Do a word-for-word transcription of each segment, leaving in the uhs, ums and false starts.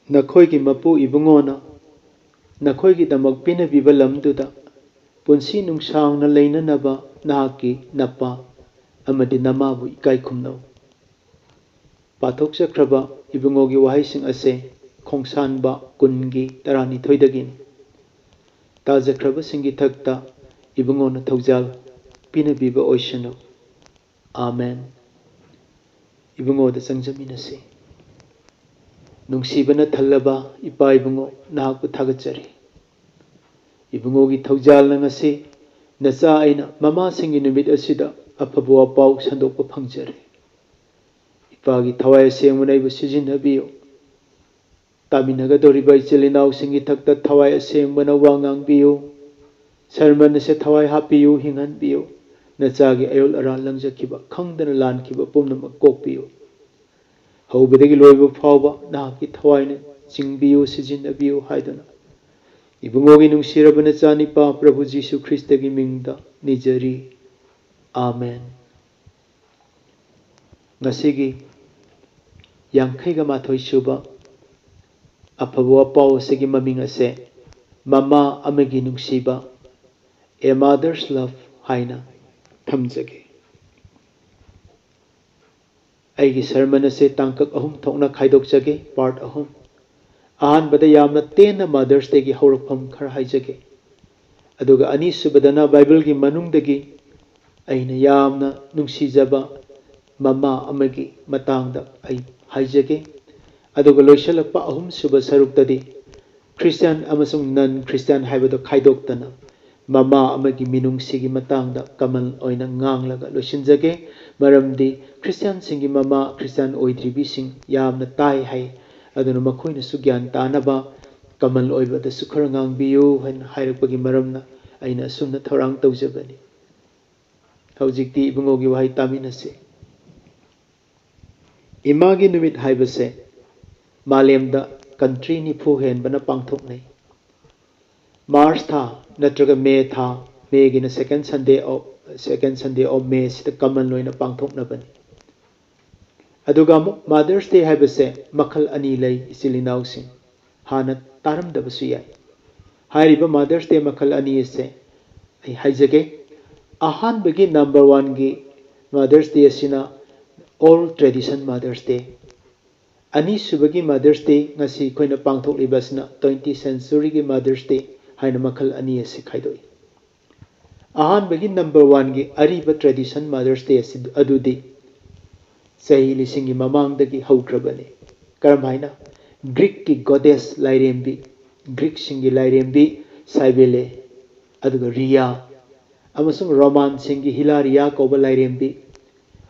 ꯅꯈꯣꯏꯒꯤ ꯃꯄꯨ ꯏꯕꯨꯡꯉꯣꯅ ꯅꯈꯣꯏꯒꯤꯗꯃꯛ ꯄꯤꯅꯕꯤꯕ ꯂꯝꯗꯨꯗ ꯄꯨꯟꯁꯤ ꯅꯨꯡꯁꯥꯡꯅ ꯂꯩꯅꯅꯕ ꯅꯍꯥꯛꯀꯤ ꯅꯄꯥ ꯑꯃꯗꯤ ꯅꯃꯥꯕꯨ ꯏꯀꯥꯏ ꯈꯨꯝꯅꯧ꯫ ꯄꯥꯊꯣꯛꯆꯈ꯭ꯔꯕ ꯏꯕꯨꯡꯉꯣꯒꯤ ꯋꯥꯍꯩꯁꯤꯡ ꯑꯁꯦ ꯈꯣꯡꯁꯥꯟꯕ ꯀꯨꯟꯒꯤ ꯇꯔꯥꯅꯤꯊꯣꯏꯗꯒꯤꯅꯤ꯫ ꯇꯥꯖꯈ꯭ꯔꯕꯁꯤꯡꯒꯤ ꯊꯛꯇ ꯏꯕꯨꯡꯉꯣꯅ ꯊꯧꯖꯥꯜ ꯄꯤꯅꯕꯤꯕ ꯑꯣꯏꯁꯅꯨ꯫ ꯑꯥꯃꯦꯟ꯫ ꯏꯕꯨꯡꯉꯣꯗ ꯆꯪꯖꯃꯤꯟꯅꯁꯤ꯫ ꯅꯨꯡꯁꯤꯕꯅ ꯊꯜꯂꯕ ꯏꯄꯥ ꯏꯕꯨꯡꯉꯣ, ꯅꯍꯥꯛꯄꯨ ꯊꯥꯒꯠꯆꯔꯤ꯫ ꯏꯕꯨꯡꯉꯣꯒꯤ ꯊꯧꯖꯥꯜꯅ ꯉꯁꯤ ꯅꯆꯥ ꯑꯩꯅ ꯃꯃꯥꯁꯤꯡꯒꯤ ꯅꯨꯃꯤꯠ ꯑꯁꯤꯗ ꯑꯐꯕ ꯋꯥꯄꯥꯎ ꯁꯟꯗꯣꯛꯄ ꯐꯪꯖꯔꯦ꯫ ꯏꯄꯥꯒꯤ ꯊꯋꯥꯏ ꯑꯁꯦꯡꯕꯅ ꯑꯩꯕꯨ ꯁꯤꯖꯤꯟꯅꯕꯤꯌꯨ꯫ ꯇꯥꯃꯤꯟꯅꯒꯗꯧꯔꯤꯕ ꯏꯆꯤꯜ ꯏꯅꯥꯎꯁꯤꯡꯒꯤ ꯊꯛꯇ ꯊꯋꯥꯏ ꯑꯁꯦꯡꯕꯅ ꯋꯥ ꯉꯥꯡꯕꯤꯌꯨ꯫ ꯁꯔꯃꯟ ꯑꯁꯦ ꯊꯋꯥꯏ ꯍꯥꯞꯄꯤꯌꯨ, ꯍꯤꯡꯍꯟꯕꯤꯌꯨ꯫ ꯅꯆꯥꯒꯤ ꯑꯌꯣꯜ ꯑꯔꯥꯟ ꯂꯪꯖꯈꯤꯕ, ꯈꯪꯗꯅ ꯂꯥꯟꯈꯤꯕ ꯄꯨꯝꯅꯃꯛ ꯀꯣꯛꯄꯤꯌꯨ꯫ ꯍꯧꯕꯗꯒꯤ ꯂꯣꯏꯕ ꯐꯥꯎꯕ ꯅꯍꯥꯛꯀꯤ ꯊꯋꯥꯏꯅ ꯆꯤꯡꯕꯤꯌꯨ, ꯁꯤꯖꯤꯟꯅꯕꯤꯌꯨ ꯍꯥꯏꯗꯨꯅ ꯏꯕꯨꯡꯉꯣꯒꯤ ꯅꯨꯡꯁꯤꯔꯕ ꯅꯆꯥꯅꯤꯄꯥ ꯄ꯭ꯔꯚꯨ ꯖꯤꯁꯨ ꯈ꯭ꯔꯤꯁꯇꯒꯤ ꯃꯤꯡꯗ ꯅꯤꯖꯔꯤ꯫ ꯑꯥꯃꯦꯟ꯫ ꯉꯁꯤꯒꯤ ꯌꯥꯡꯈꯩꯒ ꯃꯥꯊꯣꯏ ꯁꯨꯕ ꯑꯐꯕ ꯋꯥꯄꯥꯎ ꯑꯁꯤꯒꯤ ꯃꯃꯤꯡ ꯑꯁꯦ ꯃꯃꯥ ꯑꯃꯒꯤ ꯅꯨꯡꯁꯤꯕ, A Mother's Love ꯍꯥꯏꯅ ꯊꯝꯖꯒꯦ꯫ ꯑꯩꯒꯤ ꯁꯔꯃꯟ ꯑꯁꯦ ꯇꯥꯡꯀꯛ ꯑꯍꯨꯝ ꯊꯣꯛꯅ ꯈꯥꯏꯗꯣꯛꯆꯒꯦ, part ꯑꯍꯨꯝ꯫ ꯑꯍꯥꯟꯕꯗ ꯌꯥꯝꯅ ꯇꯦꯟꯅ Mother's Dayꯒꯤ ꯍꯧꯔꯛꯐꯝ ꯈꯔ ꯍꯥꯏꯖꯒꯦ꯫ ꯑꯗꯨꯒ ꯑꯅꯤꯁꯨꯕꯗꯅ ꯕꯥꯏꯕꯜꯒꯤ ꯃꯅꯨꯡꯗꯒꯤ ꯑꯩꯅ ꯌꯥꯝꯅ ꯅꯨꯡꯁꯤꯖꯕ ꯃꯃꯥ ꯑꯃꯒꯤ ꯃꯇꯥꯡꯗ ꯑꯩ ꯍꯥꯏꯖꯒꯦ꯫ ꯑꯗꯨꯒ ꯂꯣꯏꯁꯤꯜꯂꯛꯄ ꯑꯍꯨꯝꯁꯨꯕ ꯁꯔꯨꯛꯇꯗꯤ ꯈ꯭ꯔꯤꯁꯇꯤꯌꯥꯟ ꯑꯃꯁꯨꯡ ꯅꯟ ꯈ꯭ꯔꯤꯁꯇꯤꯌꯥꯟ ꯍꯥꯏꯕꯗꯨ ꯈꯥꯏꯗꯣꯛꯇꯅ ꯃꯃꯥ ꯑꯃꯒꯤ ꯃꯤꯅꯨꯡꯁꯤꯒꯤ ꯃꯇꯥꯡꯗ ꯀꯃꯟ ꯑꯣꯏꯅ ꯉꯥꯡꯂꯒ ꯂꯣꯏꯁꯤꯟꯖꯒꯦ꯫ ꯃꯔꯝꯗꯤ ꯈ꯭ꯔꯤꯁꯇꯤꯌꯥꯟꯁꯤꯡꯒꯤ ꯃꯃꯥ ꯈ꯭ꯔꯤꯁꯇꯤꯌꯥꯟ ꯑꯣꯏꯗ꯭ꯔꯤꯕꯤꯁꯤꯡ ꯌꯥꯝꯅ ꯇꯥꯏ ꯍꯥꯏ꯫ ꯑꯗꯨꯅ ꯃꯈꯣꯏꯅꯁꯨ ꯒ꯭ꯌꯥꯟ ꯇꯥꯅꯕ ꯀꯃꯟ ꯑꯣꯏꯕꯗꯁꯨ ꯈꯔ ꯉꯥꯡꯕꯤꯌꯨ ꯍꯥꯏꯅ ꯍꯥꯏꯔꯛꯄꯒꯤ ꯃꯔꯝꯅ ꯑꯩꯅ ꯑꯁꯨꯝꯅ ꯊꯧꯔꯥꯡ ꯇꯧꯖꯕꯅꯤ꯫ ꯍꯧꯖꯤꯛꯇꯤ ꯏꯕꯨꯡꯉꯣꯒꯤ ꯋꯥꯍꯩ ꯇꯥꯃꯤꯟꯅꯁꯤ꯫ ꯏꯃꯥꯒꯤ ꯅꯨꯃꯤꯠ ꯍꯥꯏꯕꯁꯦ ꯃꯥꯂꯦꯝꯗ country ꯅꯤꯐꯨ ꯍꯦꯟꯕꯅ ꯄꯥꯡꯊꯣꯛꯅꯩ꯫ March ꯊꯥ ꯅꯠꯇ꯭ꯔꯒ May ꯊꯥ, Mayꯒꯤꯅ second Sunday of, second Sunday of May ꯁꯤꯗ common ꯑꯣꯏꯅ ꯄꯥꯡꯊꯣꯛꯅꯕꯅꯤ꯫ ꯑꯗꯨꯒ ꯑꯃꯨꯛ Mother's Day ꯍꯥꯏꯕꯁꯦ ꯃꯈꯜ ꯑꯅꯤ ꯂꯩ, ꯏꯆꯤꯜ ꯏꯅꯥꯎꯁꯤꯡ꯫ ꯍꯥꯟꯅ ꯇꯥꯔꯝꯗꯕꯁꯨ ꯌꯥꯏ꯫ ꯍꯥꯏꯔꯤꯕ Mother's Day ꯃꯈꯜ ꯑꯅꯤ ꯑꯁꯦ ꯑꯩ ꯍꯥꯏꯖꯒꯦ꯫ ꯑꯍꯥꯟꯕꯒꯤ number one ꯒꯤ Mother's Day ꯑꯁꯤꯅ old tradition Mother's Day꯫ ꯑꯅꯤꯁꯨꯕꯒꯤ Mother's Day, ꯉꯁꯤ ꯑꯩꯈꯣꯏꯅ ꯄꯥꯡꯊꯣꯛꯂꯤꯕ ꯑꯁꯤꯅ twenty century ꯒꯤ Mother's Day ꯍꯥꯏꯅ ꯃꯈꯜ ꯑꯅꯤ ꯑꯁꯤ ꯈꯥꯏꯗꯣꯛꯏ꯫ ꯑꯍꯥꯟꯕꯒꯤ number one ꯒꯤ ꯑꯔꯤꯕ tradition Mother's Day ꯑꯁꯤ, ꯑꯗꯨꯗꯤ ꯆꯍꯤ ꯂꯤꯁꯤꯡꯒꯤ ꯃꯃꯥꯡꯗꯒꯤ ꯍꯧꯈ꯭ꯔꯕꯅꯤ꯫ ꯀꯔꯝꯍꯥꯏꯅ? Greek ꯀꯤ goddess ꯂꯥꯏꯔꯦꯝꯕꯤ, Greek ꯁꯤꯡꯒꯤ ꯂꯥꯏꯔꯦꯝꯕꯤ Cybele, ꯑꯗꯨꯒ Rhea, ꯑꯃꯁꯨꯡ Roman ꯁꯤꯡꯒꯤ Hilaria ꯀꯧꯕ ꯂꯥꯏꯔꯦꯝꯕꯤ,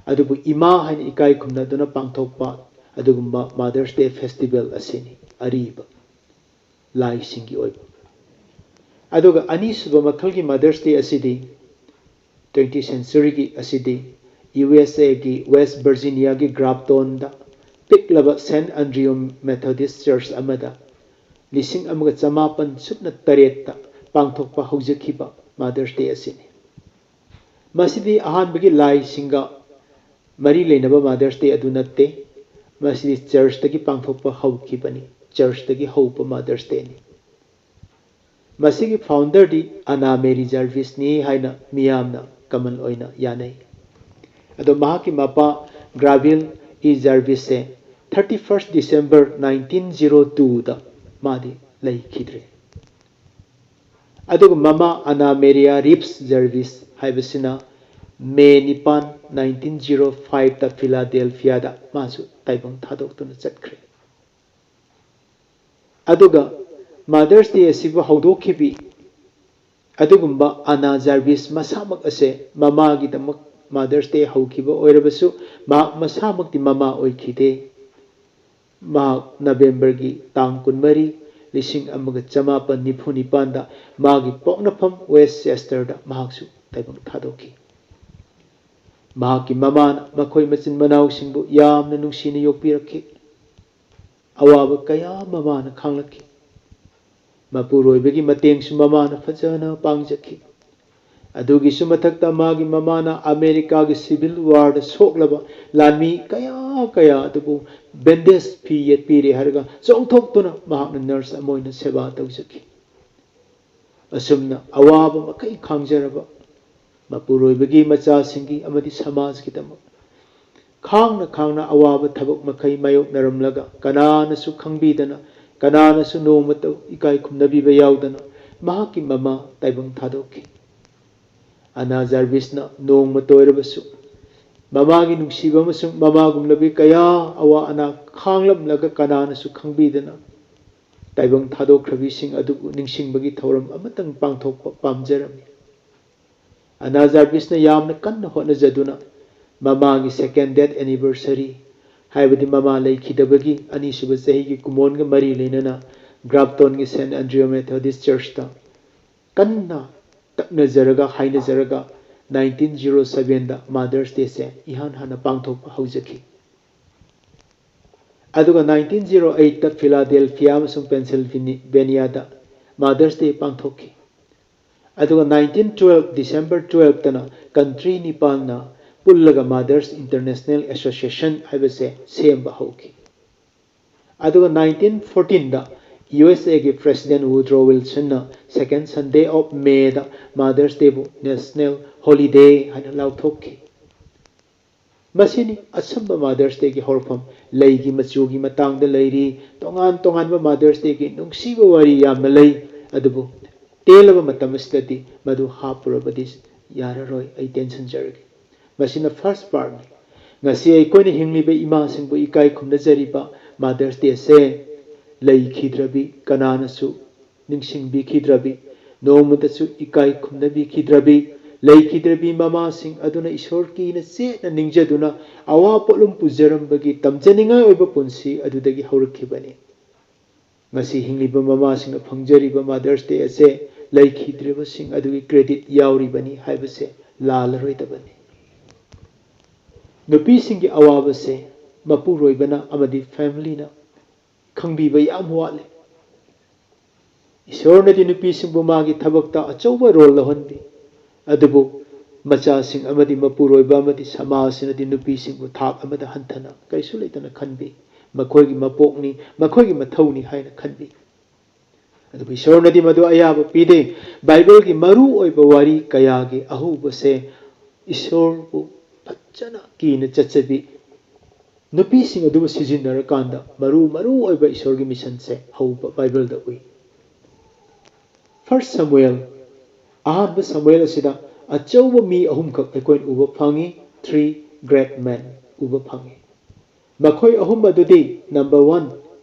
ꯑꯗꯨꯕꯨ ꯏꯃꯥ ꯍꯥꯏꯅ ꯏꯀꯥꯏ ꯈꯨꯝꯅꯗꯨꯅ ꯄꯥꯡꯊꯣꯛꯄ ꯑꯗꯨꯒꯨꯝꯕ Mother's Day festival ꯑꯁꯤꯅꯤ, ꯑꯔꯤꯕ ꯂꯥꯏꯁꯤꯡꯒꯤ ꯑꯣꯏꯕ꯫ ꯑꯗꯨꯒ ꯑꯅꯤꯁꯨꯕ ꯃꯈꯜꯒꯤ Mother's Day ꯑꯁꯤꯗꯤ, twenty century ꯒꯤ ꯑꯁꯤꯗꯤ, U S A ꯒꯤ West Virginia ꯒꯤ Grafton ꯗ ꯄꯤꯛꯂꯕ Saint Andrew Methodist Church ꯑꯃꯗ ꯂꯤꯁꯤꯡ ꯑꯃꯒ ꯆꯃꯥꯄꯟ ꯁꯨꯞꯅ ꯇꯔꯦꯠꯇ ꯄꯥꯡꯊꯣꯛꯄ ꯍꯧꯖꯈꯤꯕ Mother's Day ꯑꯁꯤꯅꯤ꯫ ꯃꯁꯤꯗꯤ ꯑꯍꯥꯟꯕꯒꯤ ꯂꯥꯏꯁꯤꯡꯒ ꯃꯔꯤ ꯂꯩꯅꯕ Mother's Day ꯑꯗꯨ ꯅꯠꯇꯦ꯫ ꯃꯁꯤꯗꯤ church ꯇꯒꯤ ꯄꯥꯡꯊꯣꯛꯄ ꯍꯧꯈꯤꯕꯅꯤ꯫ Church ꯇꯒꯤ ꯍꯧꯕ Mother's Day ꯅꯤ꯫ ꯃꯁꯤꯒꯤ founder ꯗꯤ Anna Mary Jarvis ꯅꯤ ꯍꯥꯏꯅ ꯃꯤꯌꯥꯝꯅ common ꯑꯣꯏꯅ ꯌꯥꯅꯩ꯫ ꯑꯗꯣ ꯃꯍꯥꯛꯀꯤ ꯃꯄꯥ Graville E Jarvis ꯁꯦ thirty first December nineteen zero two ꯗ ꯃꯥꯗꯤ ꯂꯩꯈꯤꯗ꯭ꯔꯦ꯫ ꯑꯗꯨꯒ ꯃꯃꯥ Anna Maria Reeves Jarvis ꯍꯥꯏꯕꯁꯤꯅ May ꯅꯤꯄꯥꯟ, nineteen zero five ꯇ Philadelphia ꯗ ꯃꯥꯁꯨ ꯇꯥꯏꯕꯪ ꯊꯥꯗꯣꯛꯇꯨꯅ ꯆꯠꯈ꯭ꯔꯦ꯫ ꯑꯗꯨꯒ Mother's Day ꯑꯁꯤꯕꯨ ꯍꯧꯗꯣꯛꯈꯤꯕꯤ ꯑꯗꯨꯒꯨꯝꯕ Anna Jarvis ꯃꯁꯥꯃꯛ ꯑꯁꯦ ꯃꯃꯥꯒꯤꯗꯃꯛ Mother's Day ꯍꯧꯈꯤꯕ ꯑꯣꯏꯔꯕꯁꯨ, ꯃꯍꯥꯛ ꯃꯁꯥꯃꯛꯇꯤ ꯃꯃꯥ ꯑꯣꯏꯈꯤꯗꯦ꯫ ꯃꯍꯥꯛ November ꯒꯤ ꯇꯥꯡ ꯀꯨꯟꯃꯔꯤ, ꯂꯤꯁꯤꯡ ꯑꯃꯒ ꯆꯃꯥꯄꯟ ꯅꯤꯐꯨ ꯅꯤꯄꯥꯟꯗ ꯃꯥꯒꯤ ꯄꯣꯛꯅꯐꯝ Westchester ꯗ ꯃꯍꯥꯛꯁꯨ ꯇꯥꯏꯕꯪ ꯊꯥꯗꯣꯛꯈꯤ꯫ ꯃꯍꯥꯛꯀꯤ ꯃꯃꯥꯅ ꯃꯈꯣꯏ ꯃꯆꯤꯟ ꯃꯅꯥꯎꯁꯤꯡꯕꯨ ꯌꯥꯝꯅ ꯅꯨꯡꯁꯤꯅ ꯌꯣꯛꯄꯤꯔꯛꯈꯤ꯫ ꯑꯋꯥꯕ ꯀꯌꯥ ꯃꯃꯥꯅ ꯈꯥꯡꯂꯛꯈꯤ꯫ ꯃꯄꯨꯔꯣꯏꯕꯒꯤ ꯃꯇꯦꯡꯁꯨ ꯃꯃꯥꯅ ꯐꯖꯅ ꯄꯥꯡꯖꯈꯤ꯫ ꯑꯗꯨꯒꯤꯁꯨ ꯃꯊꯛꯇ ꯃꯥꯒꯤ ꯃꯃꯥꯅ ꯑꯃꯦꯔꯤꯀꯥꯒꯤ civil warꯗ ꯁꯣꯛꯂꯕ ꯂꯥꯟꯃꯤ ꯀꯌꯥ ꯀꯌꯥ ꯑꯗꯨꯕꯨ bandage ꯐꯤ ꯌꯦꯠꯄꯤꯔꯦ ꯍꯥꯏꯔꯒ ꯆꯣꯡꯊꯣꯛꯇꯨꯅ ꯃꯍꯥꯛꯅ nurse ꯑꯃ ꯑꯣꯏꯅ ꯁꯦꯕꯥ ꯇꯧꯖꯈꯤ꯫ ꯑꯁꯨꯝꯅ ꯑꯋꯥꯕ ꯃꯈꯩ ꯈꯥꯡꯖꯔꯕ ꯃꯄꯨꯔꯣꯏꯕꯒꯤ, ꯃꯆꯥꯁꯤꯡꯒꯤ ꯑꯃꯗꯤ ꯁꯃꯥꯖꯀꯤꯗꯃꯛ ꯈꯥꯡꯅ ꯈꯥꯡꯅ ꯑꯋꯥꯕ ꯊꯕꯛ ꯃꯈꯩ ꯃꯥꯌꯣꯛꯅꯔꯝꯂꯒ ꯀꯅꯥꯅꯁꯨ ꯈꯪꯕꯤꯗꯅ, ꯀꯅꯥꯅꯁꯨ ꯅꯣꯡꯃꯇ ꯏꯀꯥꯏ ꯈꯨꯝꯅꯕꯤꯕ ꯌꯥꯎꯗꯅ ꯃꯍꯥꯛꯀꯤ ꯃꯃꯥ ꯇꯥꯏꯕꯪ ꯊꯥꯗꯣꯛꯈꯤ꯫ ꯑꯅꯥ ꯖꯥꯔꯚꯤꯁꯅ ꯅꯣꯡꯃꯇ ꯑꯣꯏꯔꯕꯁꯨ ꯃꯃꯥꯒꯤ ꯅꯨꯡꯁꯤꯕ ꯑꯃꯁꯨꯡ ꯃꯃꯥꯒꯨꯝꯂꯕꯤ ꯀꯌꯥ ꯑꯋꯥ ꯑꯅꯥ ꯈꯥꯡꯂꯝꯂꯒ ꯀꯅꯥꯅꯁꯨ ꯈꯪꯕꯤꯗꯅ ꯇꯥꯏꯕꯪ ꯊꯥꯗꯣꯛꯈ꯭ꯔꯕꯤꯁꯤꯡ ꯑꯗꯨꯕꯨ ꯅꯤꯡꯁꯤꯡꯕꯒꯤ ꯊꯧꯔꯝ ꯑꯃꯇꯪ ꯄꯥꯡꯊꯣꯛꯄ ꯄꯥꯝꯖꯔꯝꯃꯤ꯫ ꯑꯅꯥ ꯖꯥꯔꯚꯤꯁꯅ ꯌꯥꯝꯅ ꯀꯟꯅ ꯍꯣꯠꯅꯖꯗꯨꯅ ꯃꯃꯥꯒꯤ second death anniversary, ꯍꯥꯏꯕꯗꯤ ꯃꯃꯥ ꯂꯩꯈꯤꯗꯕꯒꯤ ꯑꯅꯤꯁꯨꯕ ꯆꯍꯤꯒꯤ ꯀꯨꯃꯣꯟꯒ ꯃꯔꯤ ꯂꯩꯅꯅ ꯒ꯭ꯔꯥꯞꯇꯣꯟꯒꯤ Saint Andrew Methodist Churchꯇ ꯀꯟꯅ ꯇꯛꯅꯖꯔꯒ ꯍꯥꯏꯅꯖꯔꯒ nineteen zero sevenꯗ Mother's Dayꯁꯦ ꯏꯍꯥꯟ ꯍꯥꯟꯅ ꯄꯥꯡꯊꯣꯛꯄ ꯍꯧꯖꯈꯤ꯫ ꯑꯗꯨꯒ nineteen zero eightꯇ Philadelphia ꯑꯃꯁꯨꯡ Pennsylvaniaꯗ Mother's Day ꯄꯥꯡꯊꯣꯛꯈꯤ꯫ ꯑꯗꯨꯒ nineteen twelve December twelveꯇꯅ country ꯅꯤꯄꯥꯟꯅ ꯄꯨꯜꯂꯒ Mothers International Association ꯍꯥꯏꯕꯁꯦ ꯁꯦꯝꯕ ꯍꯧꯈꯤ꯫ ꯑꯗꯨꯒ nineteen fourteenꯗ USAꯒꯤ President Woodrow Wilsonꯅ second Sunday of Mayꯗ Mother's Dayꯕꯨ national holiday ꯍꯥꯏꯅ ꯂꯥꯎꯊꯣꯛꯈꯤ꯫ ꯃꯁꯤꯅꯤ ꯑꯆꯨꯝꯕ Mother's Dayꯒꯤ ꯍꯧꯔꯛꯐꯝ꯫ ꯂꯩꯒꯤ ꯃꯆꯨꯒꯤ ꯃꯇꯥꯡꯗ ꯂꯩꯔꯤ, ꯇꯣꯉꯥꯟ ꯇꯣꯉꯥꯟꯕ Mother's Dayꯒꯤ ꯅꯨꯡꯁꯤꯕ ꯋꯥꯔꯤ ꯌꯥꯝꯅ ꯂꯩ, ꯑꯗꯨꯕꯨ ꯇꯦꯜꯂꯕ ꯃꯇꯝ ꯑꯁꯤꯗꯗꯤ ꯃꯗꯨ ꯍꯥꯞꯄꯨꯔꯕꯗꯤ ꯌꯥꯔꯔꯣꯏ꯫ ꯑꯩ ꯇꯦꯟꯁꯤꯟꯖꯔꯒꯦ꯫ ꯃꯁꯤꯅ first partꯅꯤ꯫ ꯉꯁꯤ ꯑꯩꯈꯣꯏꯅ ꯍꯤꯡꯂꯤꯕ ꯏꯃꯥꯁꯤꯡꯕꯨ ꯏꯀꯥꯏ ꯈꯨꯝꯅꯖꯔꯤꯕ Mother's Dayꯁꯦ ꯂꯩꯈꯤꯗ꯭ꯔꯕꯤ, ꯀꯅꯥꯅꯁꯨ ꯅꯤꯡꯁꯤꯡꯕꯤꯈꯤꯗ꯭ꯔꯕꯤ, ꯅꯣꯡꯃꯇꯁꯨ ꯏꯀꯥꯏ ꯈꯨꯝꯅꯕꯤꯈꯤꯗ꯭ꯔꯕꯤ, ꯂꯩꯈꯤꯗ꯭ꯔꯕꯤ ꯃꯃꯥꯁꯤꯡ ꯑꯗꯨꯅ ꯏꯁꯣꯔ ꯀꯤꯅ ꯆꯦꯠꯅ ꯅꯤꯡꯖꯗꯨꯅ ꯑꯋꯥ ꯄꯣꯠꯂꯨꯝ ꯄꯨꯖꯔꯝꯕꯒꯤ ꯇꯝꯖꯅꯤꯡꯉꯥꯏ ꯑꯣꯏꯕ ꯄꯨꯟꯁꯤ ꯑꯗꯨꯗꯒꯤ ꯍꯧꯔꯛꯈꯤꯕꯅꯤ꯫ ꯉꯁꯤ ꯍꯤꯡꯂꯤꯕ ꯃꯃꯥꯁꯤꯡꯅ ꯐꯪꯖꯔꯤꯕ Mother's Day ꯑꯁꯦ ꯂꯩꯈꯤꯗ꯭ꯔꯤꯕꯁꯤꯡ ꯑꯗꯨꯒꯤ credit ꯌꯥꯎꯔꯤꯕꯅꯤ ꯍꯥꯏꯕꯁꯦ ꯂꯥꯜꯂꯔꯣꯏꯗꯕꯅꯤ꯫ ꯅꯨꯄꯤꯁꯤꯡꯒꯤ ꯑꯋꯥꯕꯁꯦ ꯃꯄꯨꯔꯣꯏꯕꯅ ꯑꯃꯗꯤ familyꯅ ꯈꯪꯕꯤꯕ ꯌꯥꯝ ꯋꯥꯠꯂꯤ꯫ ꯏꯁꯣꯔꯅꯗꯤ ꯅꯨꯄꯤꯁꯤꯡꯕꯨ ꯃꯥꯒꯤ ꯊꯕꯛꯇ ꯑꯆꯧꯕ role ꯂꯧꯍꯟꯕꯤ꯫ ꯑꯗꯨꯕꯨ ꯃꯆꯥꯁꯤꯡ ꯑꯃꯗꯤ ꯃꯄꯨꯔꯣꯏꯕ ꯑꯃꯗꯤ ꯁꯃꯥꯖꯁꯤꯅꯗꯤ ꯅꯨꯄꯤꯁꯤꯡꯕꯨ ꯊꯥꯛ ꯑꯃꯗ ꯍꯟꯊꯅ ꯀꯔꯤꯁꯨ ꯂꯩꯇꯅ ꯈꯟꯕꯤ꯫ ꯃꯈꯣꯏꯒꯤ ꯃꯄꯣꯛꯅꯤ, ꯃꯈꯣꯏꯒꯤ ꯃꯊꯧꯅꯤ ꯍꯥꯏꯅ ꯈꯟꯕꯤ꯫ ꯑꯗꯨꯕꯨ ꯏꯁꯣꯔꯅꯗꯤ ꯃꯗꯨ ꯑꯌꯥꯕ ꯄꯤꯗꯦ꯫ ꯕꯥꯏꯕꯜꯒꯤ ꯃꯔꯨ ꯑꯣꯏꯕ ꯋꯥꯔꯤ ꯀꯌꯥꯒꯤ ꯑꯍꯧꯕꯁꯦ ꯏꯁꯣꯔꯕꯨ ꯐꯖꯅ ꯀꯤꯅ ꯆꯠꯆꯕꯤ, ꯅꯨꯄꯤꯁꯤꯡ ꯑꯗꯨꯕꯨ ꯁꯤꯖꯤꯟꯅꯔꯀꯥꯟꯗ ꯃꯔꯨ ꯃꯔꯨ ꯑꯣꯏꯕ ꯏꯁꯣꯔꯒꯤ ꯃꯤꯁꯟꯁꯦ ꯍꯧꯕ ꯕꯥꯏꯕꯜꯗ ꯎꯏ꯫ ꯐꯥꯔꯁ ꯁꯃꯨꯑꯦꯜ, ꯑꯍꯥꯟꯕ ꯁꯃꯨꯑꯦꯜ ꯑꯁꯤꯗ ꯑꯆꯧꯕ ꯃꯤ ꯑꯍꯨꯝꯈꯛ ꯑꯩꯈꯣꯏꯅ ꯎꯕ ꯐꯪꯉꯤ, three great men ꯎꯕ ꯐꯪꯉꯤ꯫ ꯃꯈꯣꯏ ꯑꯍꯨꯝ ꯑꯗꯨꯗꯤ, number one,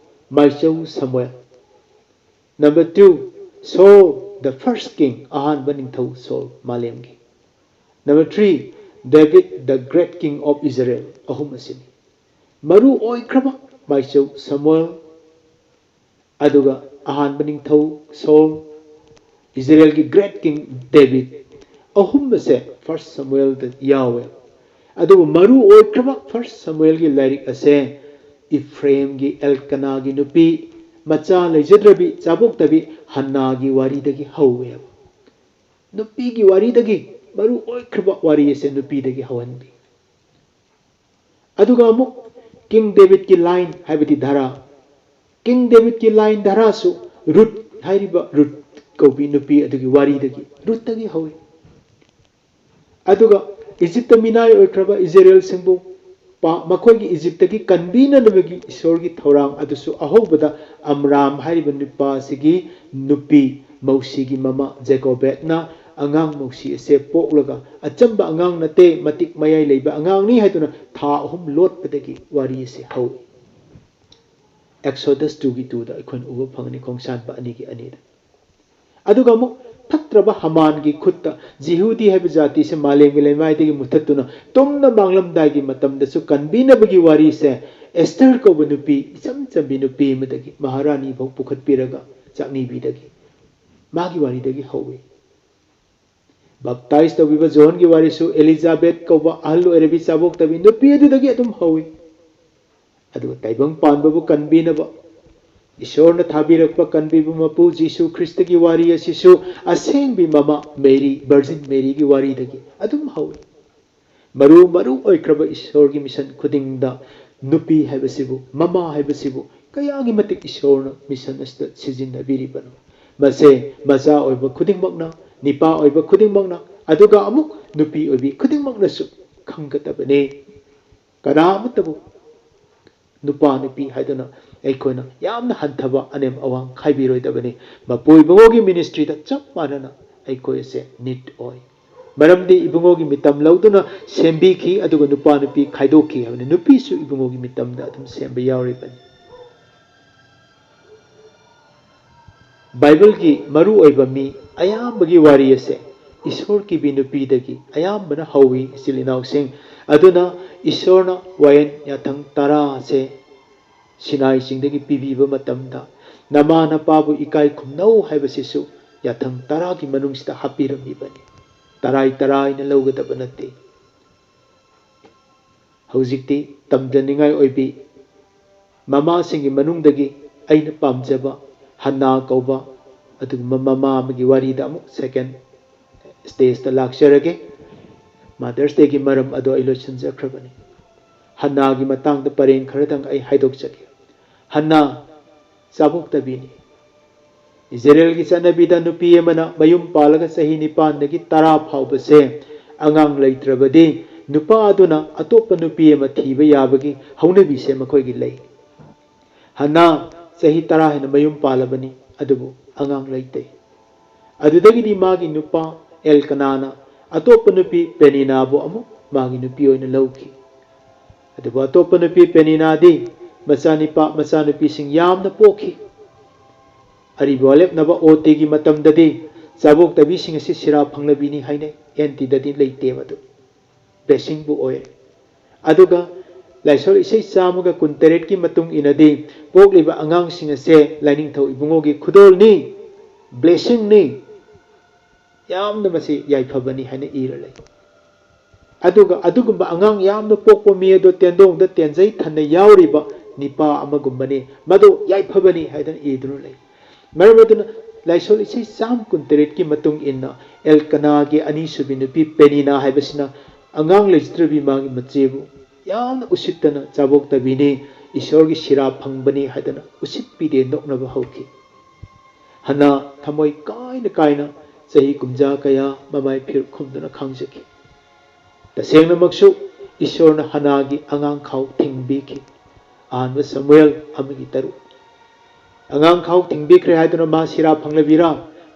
ꯃꯥꯏꯆꯧ ꯁꯃꯨꯑꯦꯜ, number two, Saul the first king, ꯑꯍꯥꯟꯕ ꯅꯤꯡꯊꯧ ꯁꯣꯜ ꯃꯥꯂꯦꯝꯒꯤ, number three, David the great king of Israel, ꯑꯍꯨꯝ ꯑꯁꯤꯅꯤ꯫ ꯃꯔꯨ ꯑꯣꯏꯈ꯭ꯔꯕ ꯃꯥꯏꯆꯧ ꯁꯃꯨꯑꯦꯜ, ꯑꯗꯨꯒ ꯑꯍꯥꯟꯕ ꯅꯤꯡꯊꯧ ꯁꯣꯜ, ꯏꯖꯔꯦꯜꯒꯤ great king David, ꯑꯍꯨꯝ ꯑꯁꯦ ꯐꯥꯔꯁ ꯁꯃꯨꯑꯦꯜꯗ ꯌꯥꯎꯋꯦ꯫ ꯑꯗꯨꯕꯨ ꯃꯔꯨ ꯑꯣꯏꯈ꯭ꯔꯕ ꯐꯥꯔꯁ ꯁꯃꯨꯑꯦꯜꯒꯤ ꯂꯥꯏꯔꯤꯛ ꯑꯁꯦ ꯏꯐ꯭ꯔꯦꯝꯒꯤ ꯑꯦꯜꯀꯅꯥꯒꯤ ꯅꯨꯄꯤ, ꯃꯆꯥ ꯂꯩꯖꯗ꯭ꯔꯕꯤ, ꯆꯥꯕꯣꯛꯇꯕꯤ ꯍꯟꯅꯥꯒꯤ ꯋꯥꯔꯤꯗꯒꯤ ꯍꯧꯋꯦꯕ꯫ ꯅꯨꯄꯤꯒꯤ ꯋꯥꯔꯤꯗꯒꯤ, ꯃꯔꯨ ꯑꯣꯏꯈ꯭ꯔꯕ ꯋꯥꯔꯤ ꯑꯁꯦ ꯅꯨꯄꯤꯗꯒꯤ ꯍꯧꯍꯟꯕꯤ꯫ ꯑꯗꯨꯒ ꯑꯃꯨꯛ ꯀꯤꯡ ꯗꯦꯕꯤꯠꯀꯤ ꯂꯥꯏꯟ, ꯍꯥꯏꯕꯗꯤ ꯙꯔꯥ, ꯀꯤꯡ ꯗꯦꯕꯤꯠꯀꯤ ꯂꯥꯏꯟ ꯙꯔꯥꯁꯨ ꯔꯨꯠ ꯍꯥꯏꯔꯤꯕ ꯔꯨꯠ ꯀꯧꯕꯤ ꯅꯨꯄꯤ ꯑꯗꯨꯒꯤ ꯋꯥꯔꯤꯗꯒꯤ, ꯔꯨꯠꯇꯒꯤ ꯍꯧꯏ꯫ ꯑꯗꯨꯒ ꯏꯖꯤꯞꯇ ꯃꯤꯅꯥꯏ ꯑꯣꯏꯈ꯭ꯔꯕ ꯏꯖꯔꯦꯜꯁꯤꯡꯕꯨ ꯄꯥ-, ꯃꯈꯣꯏꯒꯤ ꯏꯖꯤꯞꯇꯒꯤ ꯀꯟꯕꯤꯅꯅꯕꯒꯤ ꯏꯁꯣꯔꯒꯤ ꯊꯧꯔꯥꯡ ꯑꯗꯨꯁꯨ ꯑꯍꯧꯕꯗ ꯑꯝꯔꯥꯝ ꯍꯥꯏꯔꯤꯕ ꯅꯨꯄꯥ ꯑꯁꯤꯒꯤ ꯅꯨꯄꯤ ꯃꯧꯁꯤꯒꯤ ꯃꯃꯥ ꯖꯦꯀꯣꯕꯦꯠꯅ ꯑꯉꯥꯡ ꯃꯧꯁꯤ ꯑꯁꯦ ꯄꯣꯛꯂꯒ, ꯑꯆꯝꯕ ꯑꯉꯥꯡ ꯅꯠꯇꯦ, ꯃꯇꯤꯛ ꯃꯌꯥꯏ ꯂꯩꯕ ꯑꯉꯥꯡꯅꯤ ꯍꯥꯏꯗꯨꯅ ꯊꯥ ꯑꯍꯨꯝ ꯂꯣꯠꯄꯗꯒꯤ ꯋꯥꯔꯤ ꯑꯁꯦ ꯍꯧꯏ꯫ Exodus two ꯒꯤ two ꯗ ꯑꯩꯈꯣꯏꯅ ꯎꯕ ꯐꯪꯒꯅꯤ, ꯈꯣꯡꯁꯥꯟꯕ ꯑꯅꯤꯒꯤ ꯑꯅꯤꯗ꯫ ꯑꯗꯨꯒ ꯑꯃꯨꯛ ꯐꯠꯇ꯭ꯔꯕ ꯍꯃꯥꯟꯒꯤ ꯈꯨꯠꯇ ꯖꯤꯍꯨꯗꯤ ꯍꯥꯏꯕ ꯖꯥꯇꯤꯁꯦ ꯃꯥꯂꯦꯝꯒꯤ ꯂꯩꯃꯥꯏꯗꯒꯤ ꯃꯨꯊꯠꯇꯨꯅ ꯇꯨꯝꯅ ꯃꯥꯡꯂꯝꯗꯥꯏꯒꯤ ꯃꯇꯝꯗꯁꯨ ꯀꯟꯕꯤꯅꯕꯒꯤ ꯋꯥꯔꯤꯁꯦ, ꯑꯦꯁꯇꯔ ꯀꯧꯕ ꯅꯨꯄꯤ, ꯏꯆꯝ ꯆꯝꯕꯤ ꯅꯨꯄꯤ ꯑꯃꯗꯒꯤ ꯃꯍꯥꯔꯥꯅꯤ ꯐꯥꯎ ꯄꯨꯈꯠꯄꯤꯔꯒ ꯆꯥꯛꯅꯤꯕꯤꯗꯒꯤ, ꯃꯥꯒꯤ ꯋꯥꯔꯤꯗꯒꯤ ꯍꯧꯏ꯫ ꯕꯥꯞꯇꯥꯏꯖ ꯇꯧꯕꯤꯕ ꯖꯣꯍꯟꯒꯤ ꯋꯥꯔꯤꯁꯨ ꯑꯦꯂꯤꯖꯥꯕꯦꯠ ꯀꯧꯕ ꯑꯍꯜ ꯑꯣꯏꯔꯕꯤ ꯆꯥꯕꯣꯛꯇꯕꯤ ꯅꯨꯄꯤ ꯑꯗꯨꯗꯒꯤ ꯑꯗꯨꯝ ꯍꯧꯏ꯫ ꯑꯗꯨꯒ ꯇꯥꯏꯕꯪ ꯄꯥꯟꯕꯕꯨ ꯀꯟꯕꯤꯅꯕ, ꯏꯁꯣꯔꯅ ꯊꯥꯕꯤꯔꯛꯄ ꯀꯟꯕꯤꯕ ꯃꯄꯨ ꯖꯤꯁꯨ ꯈ꯭ꯔꯤꯁꯇꯒꯤ ꯋꯥꯔꯤ ꯑꯁꯤꯁꯨ ꯑꯁꯦꯡꯕꯤ ꯃꯃꯥ ꯃꯦꯔꯤ, ꯚꯔꯖꯤꯟ ꯃꯦꯔꯤꯒꯤ ꯋꯥꯔꯤꯗꯒꯤ ꯑꯗꯨꯝ ꯍꯧꯏ꯫ ꯃꯔꯨ ꯃꯔꯨ ꯑꯣꯏꯈ꯭ꯔꯕ ꯏꯁꯣꯔꯒꯤ ꯃꯤꯁꯟ ꯈꯨꯗꯤꯡꯗ ꯅꯨꯄꯤ ꯍꯥꯏꯕꯁꯤꯕꯨ, ꯃꯃꯥ ꯍꯥꯏꯕꯁꯤꯕꯨ ꯀꯌꯥꯒꯤ ꯃꯇꯤꯛ ꯏꯁꯣꯔꯅ ꯃꯤꯁꯟ ꯑꯁꯤꯗ ꯁꯤꯖꯤꯟꯅꯕꯤꯔꯤꯕꯅꯣ? ꯃꯁꯦ ꯃꯆꯥ ꯑꯣꯏꯕ ꯈꯨꯗꯤꯡꯃꯛꯅ, ꯅꯤꯄꯥ ꯑꯣꯏꯕ ꯈꯨꯗꯤꯡꯃꯛꯅ, ꯑꯗꯨꯒ ꯑꯃꯨꯛ ꯅꯨꯄꯤ ꯑꯣꯏꯕꯤ ꯈꯨꯗꯤꯡꯃꯛꯅꯁꯨ ꯈꯪꯒꯗꯕꯅꯤ꯫ ꯀꯅꯥ ꯑꯃꯠꯇꯕꯨ ꯅꯨꯄꯥ ꯅꯨꯄꯤ ꯍꯥꯏꯗꯨꯅ ꯑꯩꯈꯣꯏꯅ ꯌꯥꯝꯅ ꯍꯟꯊꯕ ꯑꯅꯦꯝ ꯑꯋꯥꯡ ꯈꯥꯏꯕꯤꯔꯣꯏꯗꯕꯅꯤ꯫ ꯃꯄꯨ ꯏꯕꯨꯡꯉꯣꯒꯤ ꯃꯤꯅꯤꯁꯇ꯭ꯔꯤꯗ ꯆꯞ ꯃꯥꯟꯅꯅ ꯑꯩꯈꯣꯏ ꯑꯁꯦ ꯅꯤꯠ ꯑꯣꯏ꯫ ꯃꯔꯝꯗꯤ ꯏꯕꯨꯡꯉꯣꯒꯤ ꯃꯤꯇꯝ ꯂꯧꯗꯨꯅ ꯁꯦꯝꯕꯤꯈꯤ, ꯑꯗꯨꯒ ꯅꯨꯄꯥ ꯅꯨꯄꯤ ꯈꯥꯏꯗꯣꯛꯈꯤ ꯍꯥꯏꯕꯅꯤ꯫ ꯅꯨꯄꯤꯁꯨ ꯏꯕꯨꯡꯉꯣꯒꯤ ꯃꯤꯇꯝꯗ ꯑꯗꯨꯝ ꯁꯦꯝꯕ ꯌꯥꯎꯔꯤꯕꯅꯤ꯫ ꯕꯥꯏꯕꯜꯒꯤ ꯃꯔꯨꯑꯣꯏꯕ ꯃꯤ ꯑꯌꯥꯝꯕꯒꯤ ꯋꯥꯔꯤ ꯑꯁꯦ ꯏꯁꯣꯔ ꯀꯤꯕꯤ ꯅꯨꯄꯤꯗꯒꯤ ꯑꯌꯥꯝꯕꯅ ꯍꯧꯏ, ꯏꯆꯤꯜ ꯏꯅꯥꯎꯁꯤꯡ꯫ ꯑꯗꯨꯅ ꯏꯁꯣꯔꯅ ꯋꯥꯌꯦꯟ ꯌꯥꯊꯪ ꯇꯔꯥ ꯑꯁꯦ ꯁꯤꯅꯥꯏ ꯆꯤꯡꯗꯒꯤ ꯄꯤꯕꯤꯕ ꯃꯇꯝꯗ, "ꯅꯃꯥ ꯅꯄꯥꯕꯨ ꯏꯀꯥꯏ ꯈꯨꯝꯅꯧ" ꯍꯥꯏꯕꯁꯤꯁꯨ ꯌꯥꯊꯪ ꯇꯔꯥꯒꯤ ꯃꯅꯨꯡꯁꯤꯗ ꯍꯥꯞꯄꯤꯔꯝꯃꯤꯕꯅꯤ꯫ ꯇꯔꯥꯏ ꯇꯔꯥꯏꯅ ꯂꯧꯒꯗꯕ ꯅꯠꯇꯦ꯫ ꯍꯧꯖꯤꯛꯇꯤ ꯇꯝꯖꯅꯤꯡꯉꯥꯏ ꯑꯣꯏꯕꯤ ꯃꯃꯥꯁꯤꯡꯒꯤ ꯃꯅꯨꯡꯗꯒꯤ ꯑꯩꯅ ꯄꯥꯝꯖꯕ ꯍꯟꯅꯥ ꯀꯧꯕ ꯑꯗꯨꯒꯨꯝꯕ ꯃꯃꯥ ꯑꯃꯒꯤ ꯋꯥꯔꯤꯗ ꯑꯃꯨꯛ ꯁꯦꯀꯦꯟ ꯁ꯭ꯇꯦꯖꯇ ꯂꯥꯛꯆꯔꯒꯦ꯫ ꯃꯥꯗꯔꯁ ꯗꯦꯒꯤ ꯃꯔꯝ ꯑꯗꯣ ꯑꯩ ꯂꯣꯏꯁꯤꯟꯖꯈ꯭ꯔꯕꯅꯤ꯫ ꯍꯟꯅꯥꯒꯤ ꯃꯇꯥꯡꯗ ꯄꯔꯦꯡ ꯈꯔꯗꯪ ꯑꯩ ꯍꯥꯏꯗꯣꯛꯆꯒꯦ꯫ ꯍꯟꯅꯥ ꯆꯥꯕꯣꯛꯇꯕꯤꯅꯤ꯫ ꯏꯖꯔꯦꯜꯒꯤ ꯆꯠꯅꯕꯤꯗ ꯅꯨꯄꯤ ꯑꯃꯅ ꯃꯌꯨꯝ ꯄꯥꯜꯂꯒ ꯆꯍꯤ ꯅꯤꯄꯥꯟꯗꯒꯤ ꯇꯔꯥ ꯐꯥꯎꯕꯁꯦ ꯑꯉꯥꯡ ꯂꯩꯇ꯭ꯔꯕꯗꯤ ꯅꯨꯄꯥ ꯑꯗꯨꯅ ꯑꯇꯣꯞꯄ ꯅꯨꯄꯤ ꯑꯃ ꯊꯤꯕ ꯌꯥꯕꯒꯤ ꯍꯧꯅꯕꯤꯁꯦ ꯃꯈꯣꯏꯒꯤ ꯂꯩ꯫ ꯍꯟꯅꯥ ꯆꯍꯤ ꯇꯔꯥ ꯍꯦꯟꯅ ꯃꯌꯨꯝ ꯄꯥꯜꯂꯕꯅꯤ, ꯑꯗꯨꯕꯨ ꯑꯉꯥꯡ ꯂꯩꯇꯦ꯫ ꯑꯗꯨꯗꯒꯤꯗꯤ ꯃꯥꯒꯤ ꯅꯨꯄꯥ ꯑꯦꯜꯀꯅꯥꯅ ꯑꯇꯣꯞꯄ ꯅꯨꯄꯤ ꯄꯦꯅꯤꯅꯥꯕꯨ ꯑꯃꯨꯛ ꯃꯥꯒꯤ ꯅꯨꯄꯤ ꯑꯣꯏꯅ ꯂꯧꯈꯤ꯫ ꯑꯗꯨꯕꯨ ꯑꯇꯣꯞꯄ ꯅꯨꯄꯤ ꯄꯦꯅꯤꯅꯥꯗꯤ ꯃꯆꯥꯅꯤꯄꯥ ꯃꯆꯥꯅꯨꯄꯤꯁꯤꯡ ꯌꯥꯝꯅ ꯄꯣꯛꯈꯤ꯫ ꯑꯔꯤꯕ ꯋꯥꯂꯦꯞꯅꯕ ꯑꯣ ꯇꯤꯒꯤ ꯃꯇꯝꯗꯗꯤ ꯆꯥꯕꯣꯛꯇꯕꯤꯁꯤꯡ ꯑꯁꯤ ꯁꯤꯔꯥ ꯐꯪꯂꯕꯤꯅꯤ ꯍꯥꯏꯅꯩ꯫ ꯑꯦꯟ ꯇꯤꯗꯗꯤ ꯂꯩꯇꯦ ꯃꯗꯨ꯫ ꯕ꯭ꯂꯦꯁꯤꯡꯕꯨ ꯑꯣꯏꯔꯦ꯫ ꯑꯗꯨꯒ ꯂꯥꯏꯁꯣꯟ ꯏꯁꯩ ꯆꯥꯝꯃꯒ ꯀꯨꯟꯇꯔꯦꯠꯀꯤ ꯃꯇꯨꯡ ꯏꯟꯅꯗꯤ ꯄꯣꯛꯂꯤꯕ ꯑꯉꯥꯡꯁꯤꯡ ꯑꯁꯦ ꯂꯥꯏꯅꯤꯡꯊꯧ ꯏꯕꯨꯡꯉꯣꯒꯤ ꯈꯨꯗꯣꯜꯅꯤ, ꯕ꯭ꯂꯦꯁꯤꯡꯅꯤ꯫ ꯌꯥꯝꯅ ꯃꯁꯤ ꯌꯥꯏꯐꯕꯅꯤ ꯍꯥꯏꯅ ꯏꯔ ꯂꯩ꯫ ꯑꯗꯨꯒ ꯑꯗꯨꯒꯨꯝꯕ ꯑꯉꯥꯡ ꯌꯥꯝꯅ ꯄꯣꯛꯄ ꯃꯤ ꯑꯗꯣ ꯇꯦꯟꯗꯣꯡꯗ ꯇꯦꯟꯖꯩ ꯊꯟꯅ ꯌꯥꯎꯔꯤꯕ ꯅꯤꯄꯥ ꯑꯃꯒꯨꯝꯕꯅꯤ, ꯃꯗꯨ ꯌꯥꯏꯐꯕꯅꯤ ꯍꯥꯏꯗꯅ ꯏꯗꯨꯅ ꯂꯩ꯫ ꯃꯔꯝ ꯑꯗꯨꯅ ꯂꯥꯏꯁꯣꯜ ꯏꯁꯩ ꯆꯥꯝ ꯀꯨꯟꯇꯔꯦꯠꯀꯤ ꯃꯇꯨꯡ ꯏꯟꯅ ꯑꯦꯜꯀꯅꯥꯒꯤ ꯑꯅꯤꯁꯨꯕꯤ ꯅꯨꯄꯤ ꯄꯦꯅꯤꯅꯥ ꯍꯥꯏꯕꯁꯤꯅ ꯑꯉꯥꯡ ꯂꯩꯖꯗ꯭ꯔꯕꯤ ꯃꯥꯒꯤ ꯃꯆꯦꯕꯨ ꯌꯥꯝꯅ ꯎꯁꯤꯠꯇꯅ ꯆꯥꯕꯣꯛꯇꯕꯤꯅꯤ, ꯏꯁꯣꯔꯒꯤ ꯁꯤꯔꯥ ꯐꯪꯕꯅꯤ ꯍꯥꯏꯗꯅ ꯎꯁꯤꯠꯄꯤꯗꯦ, ꯅꯣꯛꯅꯕ ꯍꯧꯈꯤ꯫ ꯍꯅꯥ ꯊꯃꯣꯏ ꯀꯥꯏꯅ ꯀꯥꯏꯅ ꯆꯍꯤ ꯀꯨꯝꯖꯥ ꯀꯌꯥ ꯃꯃꯥꯏ ꯐꯤꯔꯨꯛ ꯈꯨꯝꯗꯨꯅ ꯈꯥꯡꯖꯈꯤ꯫ ꯇꯁꯦꯡꯅꯃꯛꯁꯨ ꯏꯁꯣꯔꯅ ꯍꯅꯥꯒꯤ ꯑꯉꯥꯡ ꯈꯥꯎ ꯊꯤꯡꯕꯤꯈꯤ꯫ ꯑꯍꯥꯟꯕ ꯁꯃꯨꯑꯦꯜ ꯑꯃꯒꯤ ꯇꯔꯨꯛ꯫ ꯑꯉꯥꯡ ꯈꯥꯎ ꯊꯤꯡꯕꯤꯈ꯭ꯔꯦ ꯍꯥꯏꯗꯨꯅ ꯃꯥ ꯁꯤꯔꯥ ꯐꯪꯂꯕꯤꯔꯥ?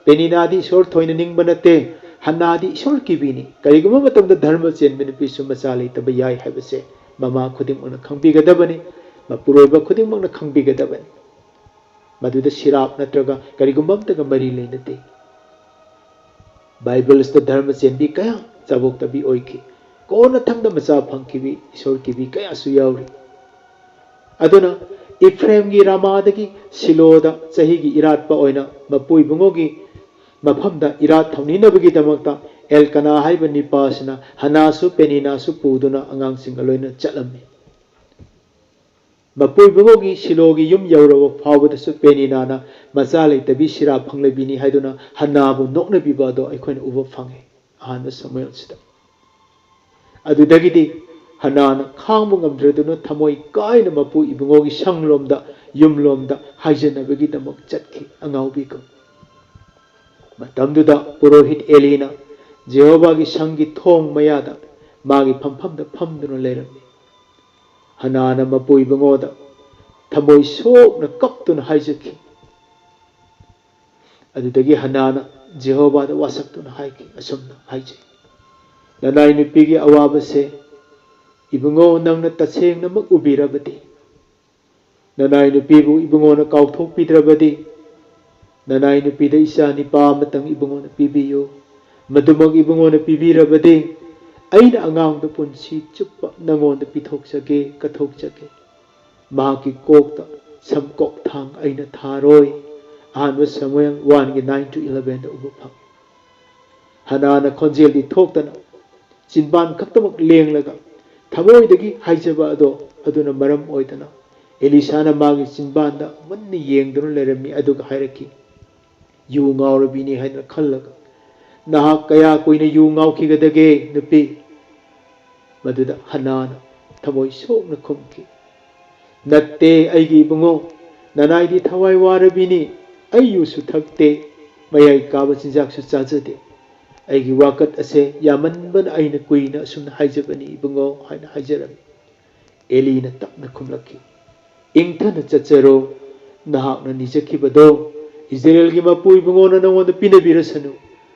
ꯄꯦꯅꯤꯅꯥꯗꯤ ꯏꯁꯣꯔ ꯊꯣꯏꯅ ꯅꯤꯡꯕ ꯅꯠꯇꯦ꯫ ꯍꯟꯅꯥꯗꯤ ꯏꯁꯣꯔ ꯀꯤꯕꯤꯅꯤ꯫ ꯀꯔꯤꯒꯨꯝꯕ ꯃꯇꯝꯗ ꯙꯔꯃ ꯆꯦꯟꯕ ꯅꯨꯄꯤꯁꯨ ꯃꯆꯥ ꯂꯩꯇꯕ ꯌꯥꯏ ꯍꯥꯏꯕꯁꯦ ꯃꯃꯥ ꯈꯨꯗꯤꯡꯃꯛꯅ ꯈꯪꯕꯤꯒꯗꯕꯅꯤ, ꯃꯄꯨꯔꯣꯏꯕ ꯈꯨꯗꯤꯡꯃꯛꯅ ꯈꯪꯕꯤꯒꯗꯕꯅꯤ꯫ ꯃꯗꯨꯗ ꯁꯤꯔꯥꯞ ꯅꯠꯇ꯭ꯔꯒ ꯀꯔꯤꯒꯨꯝꯕ ꯑꯃꯠꯇꯒ ꯃꯔꯤ ꯂꯩꯅꯗꯦ꯫ ꯕꯥꯏꯕꯜꯁꯤꯗ ꯙꯔꯃ ꯆꯦꯟꯕꯤ ꯀꯌꯥ ꯆꯥꯕꯣꯛꯇꯕꯤ ꯑꯣꯏꯈꯤ꯫ ꯀꯣꯟꯅꯊꯪꯗ ꯃꯆꯥ ꯐꯪꯈꯤꯕꯤ ꯏꯁꯣꯔ ꯀꯤꯕꯤ ꯀꯌꯥꯁꯨ ꯌꯥꯎꯔꯤ꯫ ꯑꯗꯨꯅ ꯏꯐ꯭ꯔꯦꯝꯒꯤ ꯔꯥꯃꯥꯗꯒꯤ ꯁꯤꯂꯣꯗ ꯆꯍꯤꯒꯤ ꯏꯔꯥꯠꯄ ꯑꯣꯏꯅ ꯃꯄꯨ ꯏꯕꯨꯡꯉꯣꯒꯤ ꯃꯐꯝꯗ ꯏꯔꯥꯠ ꯊꯧꯅꯤꯅꯕꯒꯤꯗꯃꯛꯇ ꯑꯦꯜꯀꯅꯥ ꯍꯥꯏꯕ ꯅꯤꯄꯥꯁꯤꯅ ꯍꯅꯥꯁꯨ ꯄꯦꯅꯤꯅꯥꯁꯨ ꯄꯨꯗꯨꯅ ꯑꯉꯥꯡꯁꯤꯡꯒ ꯂꯣꯏꯅ ꯆꯠꯂꯝꯃꯤ꯫ ꯃꯄꯨ ꯏꯕꯨꯡꯉꯣꯒꯤ ꯁꯤꯂꯣꯒꯤ ꯌꯨꯝ ꯌꯧꯔꯕ ꯐꯥꯎꯕꯗꯁꯨ ꯄꯦꯅꯤꯅꯥꯅ ꯃꯆꯥ ꯂꯩꯇꯕꯤ ꯁꯤꯔꯥ ꯐꯪꯂꯕꯤꯅꯤ ꯍꯥꯏꯗꯨꯅ ꯍꯟꯅꯥꯕꯨ ꯅꯣꯛꯅꯕꯤꯕ ꯑꯗꯣ ꯑꯩꯈꯣꯏꯅ ꯎꯕ ꯐꯪꯉꯤ ꯑꯍꯥꯟꯕ ꯁꯃꯨꯑꯦꯜꯁꯤꯗ꯫ ꯑꯗꯨꯗꯒꯤꯗꯤ ꯍꯟꯅꯥꯅ ꯈꯥꯡꯕ ꯉꯝꯗ꯭ꯔꯗꯨꯅ ꯊꯃꯣꯏ ꯀꯥꯏꯅ ꯃꯄꯨ ꯏꯕꯨꯡꯉꯣꯒꯤ ꯁꯪꯂꯣꯝꯗ, ꯌꯨꯝꯂꯣꯝꯗ ꯍꯥꯏꯖꯅꯕꯒꯤꯗꯃꯛ ꯆꯠꯈꯤ ꯑꯉꯥꯎꯕꯤꯒꯨꯝ꯫ ꯃꯇꯝꯗꯨꯗ ꯄꯨꯔꯣꯍꯤꯠ ꯑꯦꯂꯤꯅ ꯖꯦꯍꯣꯚꯥꯒꯤ ꯁꯪꯒꯤ ꯊꯣꯡ ꯃꯌꯥꯗ ꯃꯥꯒꯤ ꯐꯝꯐꯝꯗ ꯐꯝꯗꯨꯅ ꯂꯩꯔꯝꯃꯤ꯫ ꯍꯅꯥꯅ ꯃꯄꯨ ꯏꯕꯨꯡꯉꯣꯗ ꯊꯃꯣꯏ ꯁꯣꯛꯅ ꯀꯞꯇꯨꯅ ꯍꯥꯏꯖꯈꯤ꯫ ꯑꯗꯨꯗꯒꯤ ꯍꯅꯥꯅ ꯖꯦꯍꯣꯚꯥꯗ ꯋꯥꯁꯛꯇꯨꯅ ꯍꯥꯏꯈꯤ, ꯑꯁꯨꯝꯅ ꯍꯥꯏꯖꯩ, "ꯅꯅꯥꯏ ꯅꯨꯄꯤꯒꯤ ꯑꯋꯥꯕꯁꯦ ꯏꯕꯨꯡꯉꯣ ꯅꯪꯅ ꯇꯁꯦꯡꯅꯃꯛ ꯎꯕꯤꯔꯕꯗꯤ, ꯅꯅꯥꯏ ꯅꯨꯄꯤꯕꯨ ꯏꯕꯨꯡꯉꯣꯅ ꯀꯥꯎꯊꯣꯛꯄꯤꯗ꯭ꯔꯕꯗꯤ, ꯅꯅꯥꯏ ꯅꯨꯄꯤꯗ ꯏꯆꯥ ꯅꯤꯄꯥ ꯑꯃꯇꯪ ꯏꯕꯨꯡꯉꯣꯅ ꯄꯤꯕꯤꯌꯨ꯫ ꯃꯗꯨꯃꯛ ꯏꯕꯨꯡꯉꯣꯅ ꯄꯤꯕꯤꯔꯕꯗꯤ, ꯑꯩꯅ ꯑꯉꯥꯡꯗꯨ ꯄꯨꯟꯁꯤ ꯆꯨꯞꯄ ꯅꯉꯣꯟꯗ ꯄꯤꯊꯣꯛꯆꯒꯦ, ꯀꯠꯊꯣꯛꯆꯒꯦ꯫ ꯃꯍꯥꯛꯀꯤ ꯀꯣꯛꯇ ꯁꯝꯀꯣꯛ ꯊꯥꯡ ꯑꯩꯅ ꯊꯥꯔꯣꯏ"꯫ ꯑꯍꯥꯟꯕ ꯁꯃꯨꯑꯦꯜ ꯋꯥꯟꯒꯤ ꯅꯥꯏꯟ to ꯏꯂꯚꯦꯟꯗ ꯎꯕ ꯐꯪꯏ꯫ ꯍꯅꯥꯅ ꯈꯣꯟꯖꯦꯜꯗꯤ ꯊꯣꯛꯇꯅ, ꯆꯤꯟꯕꯥꯟ ꯈꯛꯇꯃꯛ ꯂꯦꯡꯂꯒ, ꯊꯃꯣꯏꯗꯒꯤ ꯍꯥꯏꯖꯕ ꯑꯗꯣ ꯑꯗꯨꯅ ꯃꯔꯝ ꯑꯣꯏꯗꯅ ꯑꯦꯂꯤꯁꯥꯅ ꯃꯥꯒꯤ ꯆꯤꯟꯕꯥꯟꯗ ꯃꯨꯟꯅ ꯌꯦꯡꯗꯨꯅ ꯂꯩꯔꯝꯃꯤ, ꯑꯗꯨꯒ ꯍꯥꯏꯔꯛꯈꯤ, "ꯌꯨ ꯉꯥꯎꯔꯕꯤꯅꯤ ꯍꯥꯏꯅ ꯈꯜꯂꯒ ꯅꯍꯥꯛ ꯀꯌꯥ ꯀꯨꯏꯅ ꯌꯨ ꯉꯥꯎꯈꯤꯒꯗꯒꯦ, ꯅꯨꯄꯤ?" ꯃꯗꯨꯗ ꯍꯟꯅꯥꯅ ꯊꯃꯣꯏ ꯁꯣꯛꯅ ꯈꯨꯝꯈꯤ, "ꯅꯠꯇꯦ, ꯑꯩꯒꯤ ꯏꯕꯨꯡꯉꯣ, ꯅꯅꯥꯏꯗꯤ ꯊꯋꯥꯏ ꯋꯥꯔꯕꯤꯅꯤ꯫ ꯑꯩ ꯌꯨꯁꯨ ꯊꯛꯇꯦ, ꯃꯌꯥꯏ ꯀꯥꯕ ꯆꯤꯟꯖꯥꯛꯁꯨ ꯆꯥꯖꯗꯦ꯫ ꯑꯩꯒꯤ ꯋꯥꯀꯠ ꯑꯁꯦ ꯌꯥꯝꯃꯟꯕꯅ ꯑꯩꯅ ꯀꯨꯏꯅ ꯑꯁꯨꯝꯅ ꯍꯥꯏꯖꯕꯅꯤ, ꯏꯕꯨꯡꯉꯣ" ꯍꯥꯏꯅ ꯍꯥꯏꯖꯔꯝꯃꯤ꯫ ꯑꯦꯂꯤꯅ ꯇꯞꯅ ꯈꯨꯝꯂꯛꯈꯤ, "ꯏꯪꯊꯅ ꯆꯠꯆꯔꯣ, ꯅꯍꯥꯛꯅ ꯅꯤꯖꯈꯤꯕꯗꯣ ꯏꯖꯔꯦꯜꯒꯤ ꯃꯄꯨ ꯏꯕꯨꯡꯉꯣꯅ ꯅꯉꯣꯟꯗ ꯄꯤꯅꯕꯤꯔꯁꯅꯨ"꯫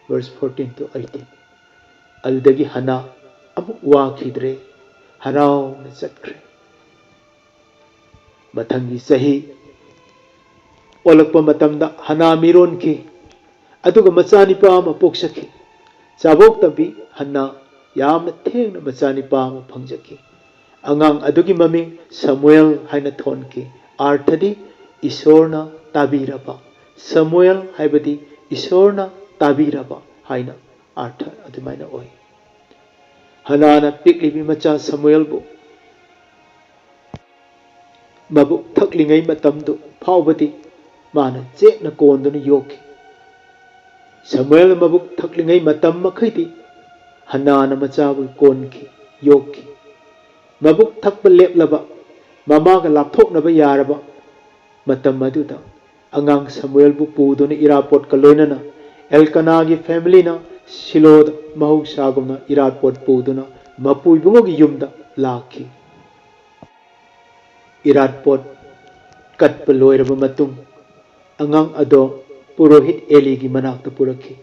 Verse fourteen to eighteen꯫ ꯑꯗꯨꯗꯒꯤ ꯍꯟꯅꯥ ꯑꯃꯨꯛ ꯋꯥꯈꯤꯗ꯭ꯔꯦ, ꯍꯔꯥꯎꯅ ꯆꯠꯈ꯭ꯔꯦ꯫ ꯃꯊꯪꯒꯤ ꯆꯍꯤ ꯑꯣꯜꯂꯛꯄ ꯃꯇꯝꯗ ꯍꯟꯅꯥ ꯃꯤꯔꯣꯟꯈꯤ, ꯑꯗꯨꯒ ꯃꯆꯥꯅꯤꯄꯥ ꯑꯃ ꯄꯣꯛꯆꯈꯤ꯫ ꯆꯥꯕꯣꯛꯇꯕꯤ ꯍꯟꯅꯥ ꯌꯥꯝꯅ ꯊꯦꯡꯅ ꯃꯆꯥꯅꯤꯄꯥ ꯑꯃ ꯐꯪꯖꯈꯤ꯫ ꯑꯉꯥꯡ ꯑꯗꯨꯒꯤ ꯃꯃꯤꯡ ꯁꯃꯨꯑꯦꯜ ꯍꯥꯏꯅ ꯊꯣꯟꯈꯤ꯫ ꯑꯥꯔꯊꯗꯤ "ꯏꯁꯣꯔꯅ ꯇꯥꯕꯤꯔꯕ"꯫ ꯁꯃꯨꯑꯦꯜ ꯍꯥꯏꯕꯗꯤ "ꯏꯁꯣꯔꯅ ꯇꯥꯕꯤꯔꯕ" ꯍꯥꯏꯅ ꯑꯥꯔꯊ ꯑꯗꯨꯃꯥꯏꯅ ꯑꯣꯏ꯫ ꯍꯟꯅꯥꯅ ꯄꯤꯛꯂꯤꯕꯤ ꯃꯆꯥ ꯁꯃꯨꯑꯦꯜꯕꯨ ꯃꯕꯨꯛ ꯊꯛꯂꯤꯉꯩ ꯃꯇꯝꯗꯨ ꯐꯥꯎꯕꯗꯤ ꯃꯥꯅ ꯆꯦꯠꯅ ꯀꯣꯟꯗꯨꯅ ꯌꯣꯛꯈꯤ꯫ ꯁꯃꯨꯑꯦꯜ ꯃꯕꯨꯛ ꯊꯛꯂꯤꯉꯩ ꯃꯇꯝ ꯃꯈꯩꯗꯤ ꯍꯟꯅꯥꯅ ꯃꯆꯥꯕꯨ ꯀꯣꯟꯈꯤ, ꯌꯣꯛꯈꯤ꯫ ꯃꯕꯨꯛ ꯊꯛꯄ ꯂꯦꯞꯂꯕ, ꯃꯃꯥꯒ ꯂꯥꯞꯊꯣꯛꯅꯕ ꯌꯥꯔꯕ ꯃꯇꯝ ꯑꯗꯨꯗ, ꯑꯉꯥꯡ ꯁꯃꯨꯑꯦꯜꯕꯨ ꯄꯨꯗꯨꯅ ꯏꯔꯥꯕꯣꯠꯀ ꯂꯣꯏꯅꯅ ꯑꯦꯜꯀꯅꯥꯒꯤ ꯐꯦꯃꯤꯂꯤꯅ ꯁꯤꯂꯣꯗ ꯃꯍꯧꯁꯥꯒꯨꯝꯅ ꯏꯔꯥꯕꯣꯠ ꯄꯨꯗꯨꯅ ꯃꯄꯨ ꯏꯕꯨꯡꯉꯣꯒꯤ ꯌꯨꯝꯗ ꯂꯥꯛꯈꯤ꯫ ꯏꯔꯥꯕꯣꯠ ꯀꯠꯄ ꯂꯣꯏꯔꯕ ꯃꯇꯨꯡ, ꯑꯉꯥꯡ ꯑꯗꯣ ꯄꯨꯔꯣꯍꯤꯠ ꯑꯦꯂꯤꯒꯤ ꯃꯅꯥꯛꯇ ꯄꯨꯔꯛꯈꯤ꯫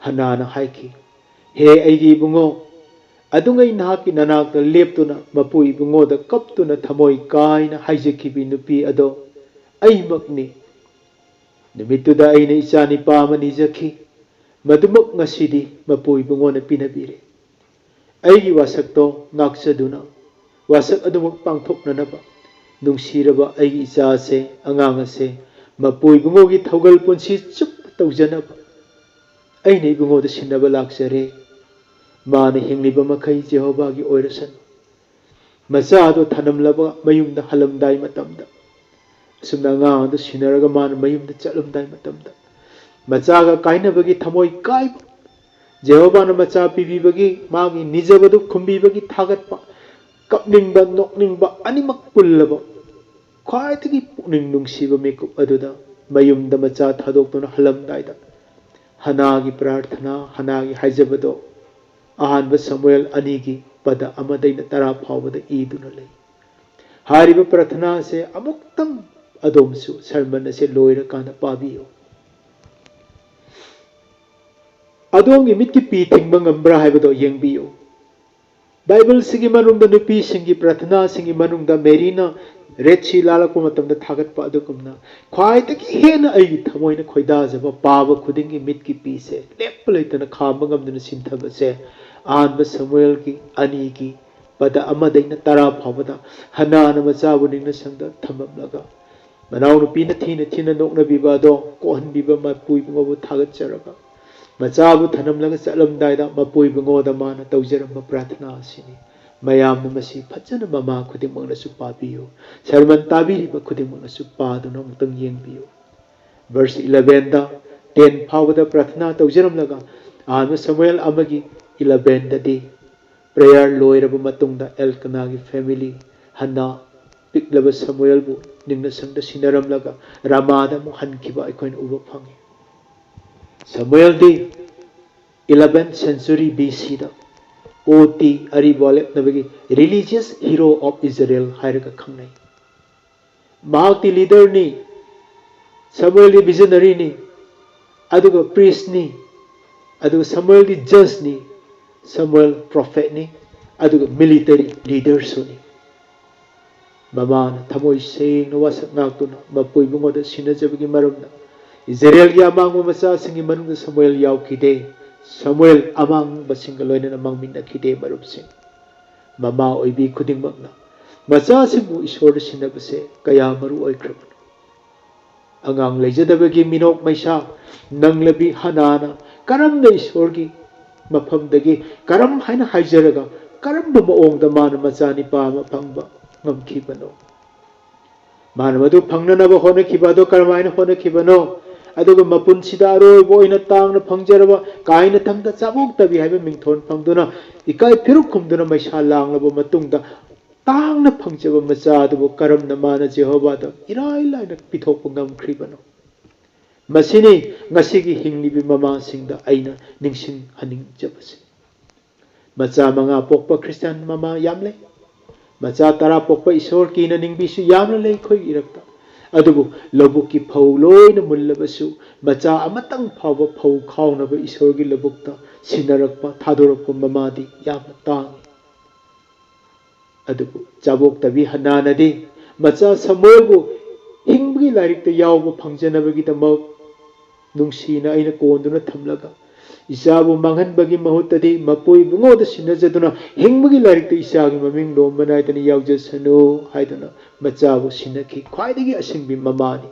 ꯍꯟꯅꯥꯅ ꯍꯥꯏꯈꯤ, "ꯍꯦ ꯑꯩꯒꯤ ꯏꯕꯨꯡꯉꯣ, ꯑꯗꯨꯉꯩ ꯅꯍꯥꯛꯀꯤ ꯅꯅꯥꯛꯇ ꯂꯦꯞꯇꯨꯅ ꯃꯄꯨ ꯏꯕꯨꯡꯉꯣꯗ ꯀꯞꯇꯨꯅ ꯊꯃꯣꯏ ꯀꯥꯏꯅ ꯍꯥꯏꯖꯈꯤꯕꯤ ꯅꯨꯄꯤ ꯑꯗꯣ ꯑꯩꯃꯛꯅꯤ꯫ ꯅꯨꯃꯤꯠꯇꯨꯗ ꯑꯩꯅ ꯏꯆꯥ ꯅꯤꯄꯥ ꯑꯃ ꯅꯤꯖꯈꯤ, ꯃꯗꯨꯃꯛ ꯉꯁꯤꯗꯤ ꯃꯄꯨ ꯏꯕꯨꯡꯉꯣꯅ ꯄꯤꯅꯕꯤꯔꯦ꯫ ꯑꯩꯒꯤ ꯋꯥꯁꯛꯇꯣ ꯉꯥꯛꯆꯗꯨꯅ ꯋꯥꯁꯛ ꯑꯗꯨꯃꯛ ꯄꯥꯡꯊꯣꯛꯅꯅꯕ ꯅꯨꯡꯁꯤꯔꯕ ꯑꯩꯒꯤ ꯏꯆꯥ ꯑꯁꯦ, ꯑꯉꯥꯡ ꯑꯁꯦ ꯃꯄꯨ ꯏꯕꯨꯡꯉꯣꯒꯤ ꯊꯧꯒꯜ ꯄꯨꯟꯁꯤ ꯆꯨꯞꯄ ꯇꯧꯖꯅꯕ ꯑꯩꯅ ꯏꯕꯨꯡꯉꯣꯗ ꯁꯤꯟꯅꯕ ꯂꯥꯛꯆꯔꯦ꯫ ꯃꯥꯅ ꯍꯤꯡꯂꯤꯕ ꯃꯈꯩ ꯖꯦꯍꯣꯚꯥꯒꯤ ꯑꯣꯏꯔꯁꯅꯨ"꯫ ꯃꯆꯥ ꯑꯗꯨ ꯊꯅꯝꯂꯕ ꯃꯌꯨꯝꯗ ꯍꯜꯂꯝꯗꯥꯏ ꯃꯇꯝꯗ, ꯑꯁꯨꯝꯅ ꯑꯉꯥꯡ ꯑꯗꯨ ꯁꯤꯟꯅꯔꯒ ꯃꯥꯅ ꯃꯌꯨꯝꯗ ꯆꯠꯂꯝꯗꯥꯏ ꯃꯇꯝꯗ, ꯃꯆꯥꯒ ꯀꯥꯏꯅꯕꯒꯤ ꯊꯃꯣꯏ ꯀꯥꯏꯕ, ꯖꯦꯍꯣꯚꯥꯅ ꯃꯆꯥ ꯄꯤꯕꯤꯕꯒꯤ ꯃꯥꯒꯤ ꯅꯤꯖꯕꯗꯨ ꯈꯨꯝꯕꯤꯕꯒꯤ ꯊꯥꯒꯠꯄ, ꯀꯞꯅꯤꯡꯕ, ꯅꯣꯛꯅꯤꯡꯕ ꯑꯅꯤꯃꯛ ꯄꯨꯜꯂꯕ ꯈ꯭ꯋꯥꯏꯗꯒꯤ ꯄꯨꯛꯅꯤꯡ ꯅꯨꯡꯁꯤꯕ ꯃꯤꯀꯨꯞ ꯑꯗꯨꯗ ꯃꯌꯨꯝꯗ ꯃꯆꯥ ꯊꯥꯗꯣꯛꯇꯨꯅ ꯍꯜꯂꯝꯗꯥꯏꯗ ꯍꯅꯥꯒꯤ ꯄ꯭ꯔꯥꯔꯊꯅꯥ, ꯍꯅꯥꯒꯤ ꯍꯥꯏꯖꯕꯗꯣ ꯑꯍꯥꯟꯕ ꯁꯃꯨꯑꯦꯜ ꯑꯅꯤꯒꯤ ꯄꯗ ꯑꯃꯗꯩꯅ ꯇꯔꯥ ꯐꯥꯎꯕꯗ ꯏꯗꯨꯅ ꯂꯩ꯫ ꯍꯥꯏꯔꯤꯕ ꯄ꯭ꯔꯥꯔꯊꯅꯥ ꯑꯁꯦ ꯑꯃꯨꯛꯇꯪ ꯑꯗꯣꯝꯁꯨ ꯁꯔꯃꯟ ꯑꯁꯦ ꯂꯣꯏꯔꯀꯥꯟꯗ ꯄꯥꯕꯤꯌꯨ꯫ ꯑꯗꯣꯝꯒꯤ ꯃꯤꯠꯀꯤ ꯄꯤ ꯊꯤꯡꯕ ꯉꯝꯕ꯭ꯔꯥ ꯍꯥꯏꯕꯗꯣ ꯌꯦꯡꯕꯤꯌꯨ꯫ ꯕꯥꯏꯕꯜꯁꯤꯒꯤ ꯃꯅꯨꯡꯗ ꯅꯨꯄꯤꯁꯤꯡꯒꯤ ꯄ꯭ꯔꯥꯔꯊꯅꯥꯁꯤꯡꯒꯤ ꯃꯅꯨꯡꯗ ꯃꯦꯔꯤꯅ ꯔꯦꯗ ꯁꯤ ꯂꯥꯜꯂꯛꯄ ꯃꯇꯝꯗ ꯊꯥꯒꯠꯄ ꯑꯗꯨꯒꯨꯝꯅ ꯈ꯭ꯋꯥꯏꯗꯒꯤ ꯍꯦꯟꯅ ꯑꯩꯒꯤ ꯊꯃꯣꯏꯅ ꯈꯣꯏꯗꯥꯖꯕ ꯄꯥꯕ ꯈꯨꯗꯤꯡꯒꯤ ꯃꯤꯠꯀꯤ ꯄꯤꯁꯦ ꯂꯦꯞꯄ ꯂꯩꯇꯅ ꯈꯥꯝꯕ ꯉꯝꯗꯅ ꯁꯤꯟꯊꯕꯁꯦ ꯑꯍꯥꯟꯕ ꯁꯃꯨꯑꯦꯜꯒꯤ ꯑꯅꯤꯒꯤ ꯄꯗ ꯑꯃꯗꯩꯅ ꯇꯔꯥ ꯐꯥꯎꯕꯗ ꯍꯅꯥꯅ ꯃꯆꯥꯕꯨ ꯅꯤꯡꯅ ꯁꯪꯗ ꯊꯝꯂꯝꯂꯒ ꯃꯅꯥꯎꯅꯨꯄꯤꯅ ꯊꯤꯅ ꯊꯤꯅ ꯅꯣꯛꯅꯕꯤꯕ ꯑꯗꯣ ꯀꯣꯛꯍꯟꯕꯤꯕ ꯃꯄꯨ ꯏꯕꯨꯡꯉꯣꯕꯨ ꯊꯥꯒꯠꯆꯔꯒ ꯃꯆꯥꯕꯨ ꯊꯅꯝꯂꯒ ꯆꯠꯂꯝꯗꯥꯏꯗ ꯃꯄꯨ ꯏꯕꯨꯡꯉꯣꯗ ꯃꯥꯅ ꯇꯧꯖꯔꯝꯕ ꯄ꯭ꯔꯥꯔꯊꯅꯥ ꯑꯁꯤꯅꯤ꯫ ꯃꯌꯥꯝꯅ ꯃꯁꯤ ꯐꯖꯅ ꯃꯃꯥ ꯈꯨꯗꯤꯡꯃꯛꯅꯁꯨ ꯄꯥꯕꯤꯌꯨ꯫ ꯁꯔꯃꯟ ꯇꯥꯕꯤꯔꯤꯕ ꯈꯨꯗꯤꯡꯃꯛꯅꯁꯨ ꯄꯥꯗꯨꯅ ꯑꯃꯨꯛꯇꯪ ꯌꯦꯡꯕꯤꯌꯨ꯫ ꯚꯔꯁ ꯏꯂꯚꯦꯟꯗ ꯇꯦꯟ ꯐꯥꯎꯕꯗ ꯄ꯭ꯔꯥꯔꯊꯅꯥ ꯇꯧꯖꯔꯝꯂꯒ ꯑꯍꯥꯟꯕ ꯁꯃꯨꯑꯦꯜ ꯑꯃꯒꯤ ꯏꯂꯚꯦꯟꯗꯗꯤ ꯄ꯭ꯔꯦꯌꯔ ꯂꯣꯏꯔꯕ ꯃꯇꯨꯡꯗ ꯑꯦꯜꯀꯅꯥꯒꯤ ꯐꯦꯃꯤꯂꯤ ꯍꯟꯅ ꯄꯤꯛꯂꯕ ꯁꯃꯨꯑꯦꯜꯕꯨ ꯅꯤꯡꯅ ꯁꯪꯗ ꯁꯤꯟꯅꯔꯝꯂꯒ ꯔꯥꯃꯥꯗ ꯑꯃꯨꯛ ꯍꯟꯈꯤꯕ ꯑꯩꯈꯣꯏꯅ ꯎꯕ ꯐꯪꯉꯤ꯫ ꯁꯃꯨꯑꯦꯜꯗꯤ ꯏꯂꯚꯦꯟ ꯁꯦꯟꯆꯨꯔꯤ ꯕꯤ ꯁꯤꯗ ꯑꯣ ꯇꯤ ꯑꯔꯤꯕ ꯋꯥꯔꯦꯞꯅꯕꯒꯤ religious hero of Israel ꯍꯥꯏꯔꯒ ꯈꯪꯅꯩ꯫ ꯃꯍꯥꯛꯇꯤ ꯂꯤꯗꯔꯅꯤ, ꯁꯃꯨꯑꯦꯜꯗꯤ ꯚꯤꯖꯅꯔꯤꯅꯤ, ꯑꯗꯨꯒ ꯄ꯭ꯔꯤꯁꯅꯤ, ꯑꯗꯨꯒ ꯁꯃꯨꯑꯦꯜꯗꯤ ꯖꯁꯅꯤ, ꯁꯃꯨꯑꯦꯜ ꯄ꯭ꯔꯣꯐꯦꯠꯅꯤ, ꯑꯗꯨꯒ ꯃꯤꯂꯤꯇꯔꯤ ꯂꯤꯗꯔꯁꯨꯅꯤ꯫ ꯃꯃꯥꯅ ꯊꯃꯣꯏ ꯁꯦꯡꯅ ꯋꯥꯁꯛ ꯉꯥꯛꯇꯨꯅ ꯃꯄꯨ ꯏꯕꯨꯡꯉꯣꯗ ꯁꯤꯟꯅꯖꯕꯒꯤ ꯃꯔꯝꯅ ꯏꯖꯔꯦꯜꯒꯤ ꯑꯃꯥꯡꯕ ꯃꯆꯥꯁꯤꯡꯒꯤ ꯃꯅꯨꯡꯗ ꯁꯃꯨꯑꯦꯜ ꯌꯥꯎꯈꯤꯗꯦ꯫ ꯁꯃꯨꯑꯦꯜ ꯑꯃꯥꯡꯕꯁꯤꯡꯒ ꯂꯣꯏꯅꯅ ꯃꯥꯡꯃꯤꯟꯅꯈꯤꯗꯦ꯫ ꯃꯔꯨꯞꯁꯤꯡ, ꯃꯃꯥ ꯑꯣꯏꯕꯤ ꯈꯨꯗꯤꯡꯃꯛꯅ ꯃꯆꯥꯁꯤꯡꯕꯨ ꯏꯁꯣꯔꯗ ꯁꯤꯟꯅꯕꯁꯦ ꯀꯌꯥ ꯃꯔꯨ ꯑꯣꯏꯈ꯭ꯔꯕꯅꯣ? ꯑꯉꯥꯡ ꯂꯩꯖꯗꯕꯒꯤ ꯃꯤꯅꯣꯛ ꯃꯩꯁꯥ ꯅꯪꯂꯕꯤ ꯍꯅꯥꯅ ꯀꯔꯝꯅ ꯏꯁꯣꯔꯒꯤ ꯃꯐꯝꯗꯒꯤ ꯀꯔꯝ ꯍꯥꯏꯅ ꯍꯥꯏꯖꯔꯒ ꯀꯔꯝꯕ ꯃꯑꯣꯡꯗ ꯃꯥꯅ ꯃꯆꯥꯅꯤꯄꯥ ꯑꯃ ꯐꯪꯕ ꯉꯝꯈꯤꯕꯅꯣ? ꯃꯥꯅ ꯃꯗꯨ ꯐꯪꯅꯅꯕ ꯍꯣꯠꯅꯈꯤꯕ ꯑꯗꯨ ꯀꯔꯝꯍꯥꯏꯅ ꯍꯣꯠꯅꯈꯤꯕꯅꯣ? ꯑꯗꯨꯒ ꯃꯄꯨꯟꯁꯤꯗ ꯑꯔꯣꯏꯕ ꯑꯣꯏꯅ ꯇꯥꯡꯅ ꯐꯪꯖꯔꯕ ꯀꯥꯏꯅꯊꯪꯗ ꯆꯥꯕꯣꯛꯇꯕꯤ ꯍꯥꯏꯕ ꯃꯤꯡꯊꯣꯟ ꯐꯪꯗꯨꯅ, ꯏꯀꯥꯏ ꯐꯤꯔꯨꯛ ꯈꯨꯝꯗꯨꯅ ꯃꯩꯁꯥ ꯂꯥꯡꯂꯕ ꯃꯇꯨꯡꯗ, ꯇꯥꯡꯅ ꯐꯪꯖꯕ ꯃꯆꯥ ꯑꯗꯨꯕꯨ ꯀꯔꯝꯅ ꯃꯥꯅ ꯖꯦꯍꯣꯚꯥꯗ ꯏꯔꯥꯏ ꯂꯥꯏꯅ ꯄꯤꯊꯣꯛꯄ ꯉꯝꯈ꯭ꯔꯤꯕꯅꯣ? ꯃꯁꯤꯅꯤ ꯉꯁꯤꯒꯤ ꯍꯤꯡꯂꯤꯕꯤ ꯃꯃꯥꯁꯤꯡꯗ ꯑꯩꯅ ꯅꯤꯡꯁꯤꯡꯍꯟꯅꯤꯡꯖꯕꯁꯤ꯫ ꯃꯆꯥ ꯃꯉꯥ ꯄꯣꯛꯄ ꯈ꯭ꯔꯤꯁꯇꯤꯌꯥꯟ ꯃꯃꯥ ꯌꯥꯝ ꯂꯩ꯫ ꯃꯆꯥ ꯇꯔꯥ ꯄꯣꯛꯄ ꯏꯁꯣꯔ ꯀꯤꯅ ꯅꯤꯡꯕꯤꯁꯨ ꯌꯥꯝꯅ ꯂꯩ ꯑꯩꯈꯣꯏꯒꯤ ꯏꯔꯛꯇ꯫ ꯑꯗꯨꯕꯨ ꯂꯧꯕꯨꯛꯀꯤ ꯐꯧ ꯂꯣꯏꯅ ꯃꯨꯜꯂꯕꯁꯨ, ꯃꯆꯥ ꯑꯃꯇꯪ ꯐꯥꯎꯕ ꯐꯧ ꯈꯥꯎꯅꯕ ꯏꯁꯣꯔꯒꯤ ꯂꯧꯕꯨꯛꯇ ꯁꯤꯟꯅꯔꯛꯄ, ꯊꯥꯗꯣꯔꯛꯄ ꯃꯃꯥꯗꯤ ꯌꯥꯝꯅ ꯇꯥꯡꯏ꯫ ꯑꯗꯨꯕꯨ ꯆꯥꯕꯣꯛꯇꯕꯤ ꯍꯟꯅꯥꯅꯗꯤ ꯃꯆꯥ ꯁꯃꯨꯑꯦꯜꯕꯨ ꯍꯤꯡꯕꯒꯤ ꯂꯥꯏꯔꯤꯛꯇ ꯌꯥꯎꯕ ꯐꯪꯖꯅꯕꯒꯤꯗꯃꯛ ꯅꯨꯡꯁꯤꯅ ꯑꯩꯅ ꯀꯣꯟꯗꯨꯅ ꯊꯝꯂꯒ, ꯏꯆꯥꯕꯨ ꯃꯥꯡꯍꯟꯕꯒꯤ ꯃꯍꯨꯠꯇꯗꯤ ꯃꯄꯨ ꯏꯕꯨꯡꯉꯣꯗ ꯁꯤꯟꯅꯖꯗꯨꯅ ꯍꯤꯡꯕꯒꯤ ꯂꯥꯏꯔꯤꯛꯇ ꯏꯆꯥꯒꯤ ꯃꯃꯤꯡ ꯂꯣꯝꯕ ꯅꯥꯏꯗꯅ ꯌꯥꯎꯖꯁꯅꯨ ꯍꯥꯏꯗꯨꯅ ꯃꯆꯥꯕꯨ ꯁꯤꯟꯅꯈꯤ꯫ ꯈ꯭ꯋꯥꯏꯗꯒꯤ ꯑꯁꯤꯡꯕꯤ ꯃꯃꯥꯅꯤ꯫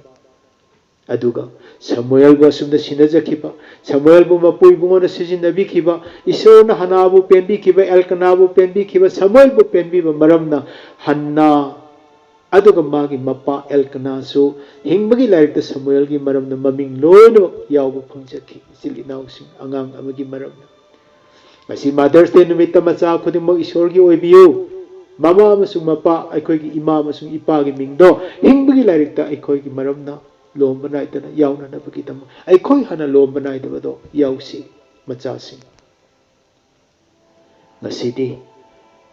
ꯑꯗꯨꯒ ꯁꯃꯨꯑꯦꯜꯕꯨ ꯑꯁꯨꯝꯅ ꯁꯤꯟꯅꯖꯈꯤꯕ, ꯁꯃꯨꯑꯦꯜꯕꯨ ꯃꯄꯨ ꯏꯕꯨꯡꯉꯣꯅ ꯁꯤꯖꯤꯟꯅꯕꯤꯈꯤꯕ, ꯏꯁꯣꯔꯅ ꯍꯟꯅꯥꯕꯨ ꯄꯦꯟꯕꯤꯈꯤꯕ, ꯑꯦꯜꯀꯅꯥꯕꯨ ꯄꯦꯟꯕꯤꯈꯤꯕ, ꯁꯃꯨꯑꯦꯜꯕꯨ ꯄꯦꯟꯕꯤꯕ ꯃꯔꯝꯅ ꯍꯟꯅꯥ ꯑꯗꯨꯒ ꯃꯥꯒꯤ ꯃꯄꯥ ꯑꯦꯜꯀꯅꯥꯁꯨ ꯍꯤꯡꯕꯒꯤ ꯂꯥꯏꯔꯤꯛꯇ ꯁꯃꯨꯑꯦꯜꯒꯤ ꯃꯔꯝꯅ ꯃꯃꯤꯡ ꯂꯣꯏꯅꯃꯛ ꯌꯥꯎꯕ ꯐꯪꯖꯈꯤ꯫ ꯏꯆꯤꯜ ꯏꯅꯥꯎꯁꯤꯡ, ꯑꯉꯥꯡ ꯑꯃꯒꯤ ꯃꯔꯝꯅ꯫ ꯉꯁꯤ ꯃꯥꯗꯔꯁ ꯗꯦ ꯅꯨꯃꯤꯠꯇ ꯃꯆꯥ ꯈꯨꯗꯤꯡꯃꯛ ꯏꯁꯣꯔꯒꯤ ꯑꯣꯏꯕꯤꯌꯨ꯫ ꯃꯃꯥ ꯑꯃꯁꯨꯡ ꯃꯄꯥ, ꯑꯩꯈꯣꯏꯒꯤ ꯏꯃꯥ ꯑꯃꯁꯨꯡ ꯏꯄꯥꯒꯤ ꯃꯤꯡꯗꯣ ꯍꯤꯡꯕꯒꯤ ꯂꯥꯏꯔꯤꯛꯇ ꯑꯩꯈꯣꯏꯒꯤ ꯃꯔꯝꯅ ꯂꯣꯝꯕ ꯅꯥꯏꯗꯅ ꯌꯥꯎꯅꯅꯕꯒꯤꯗꯃꯛ, ꯑꯩꯈꯣꯏ ꯍꯥꯟꯅ ꯂꯣꯝꯕ ꯅꯥꯏꯗꯕꯗꯣ ꯌꯥꯎꯁꯤ꯫ ꯃꯆꯥꯁꯤꯡ, ꯉꯁꯤꯗꯤ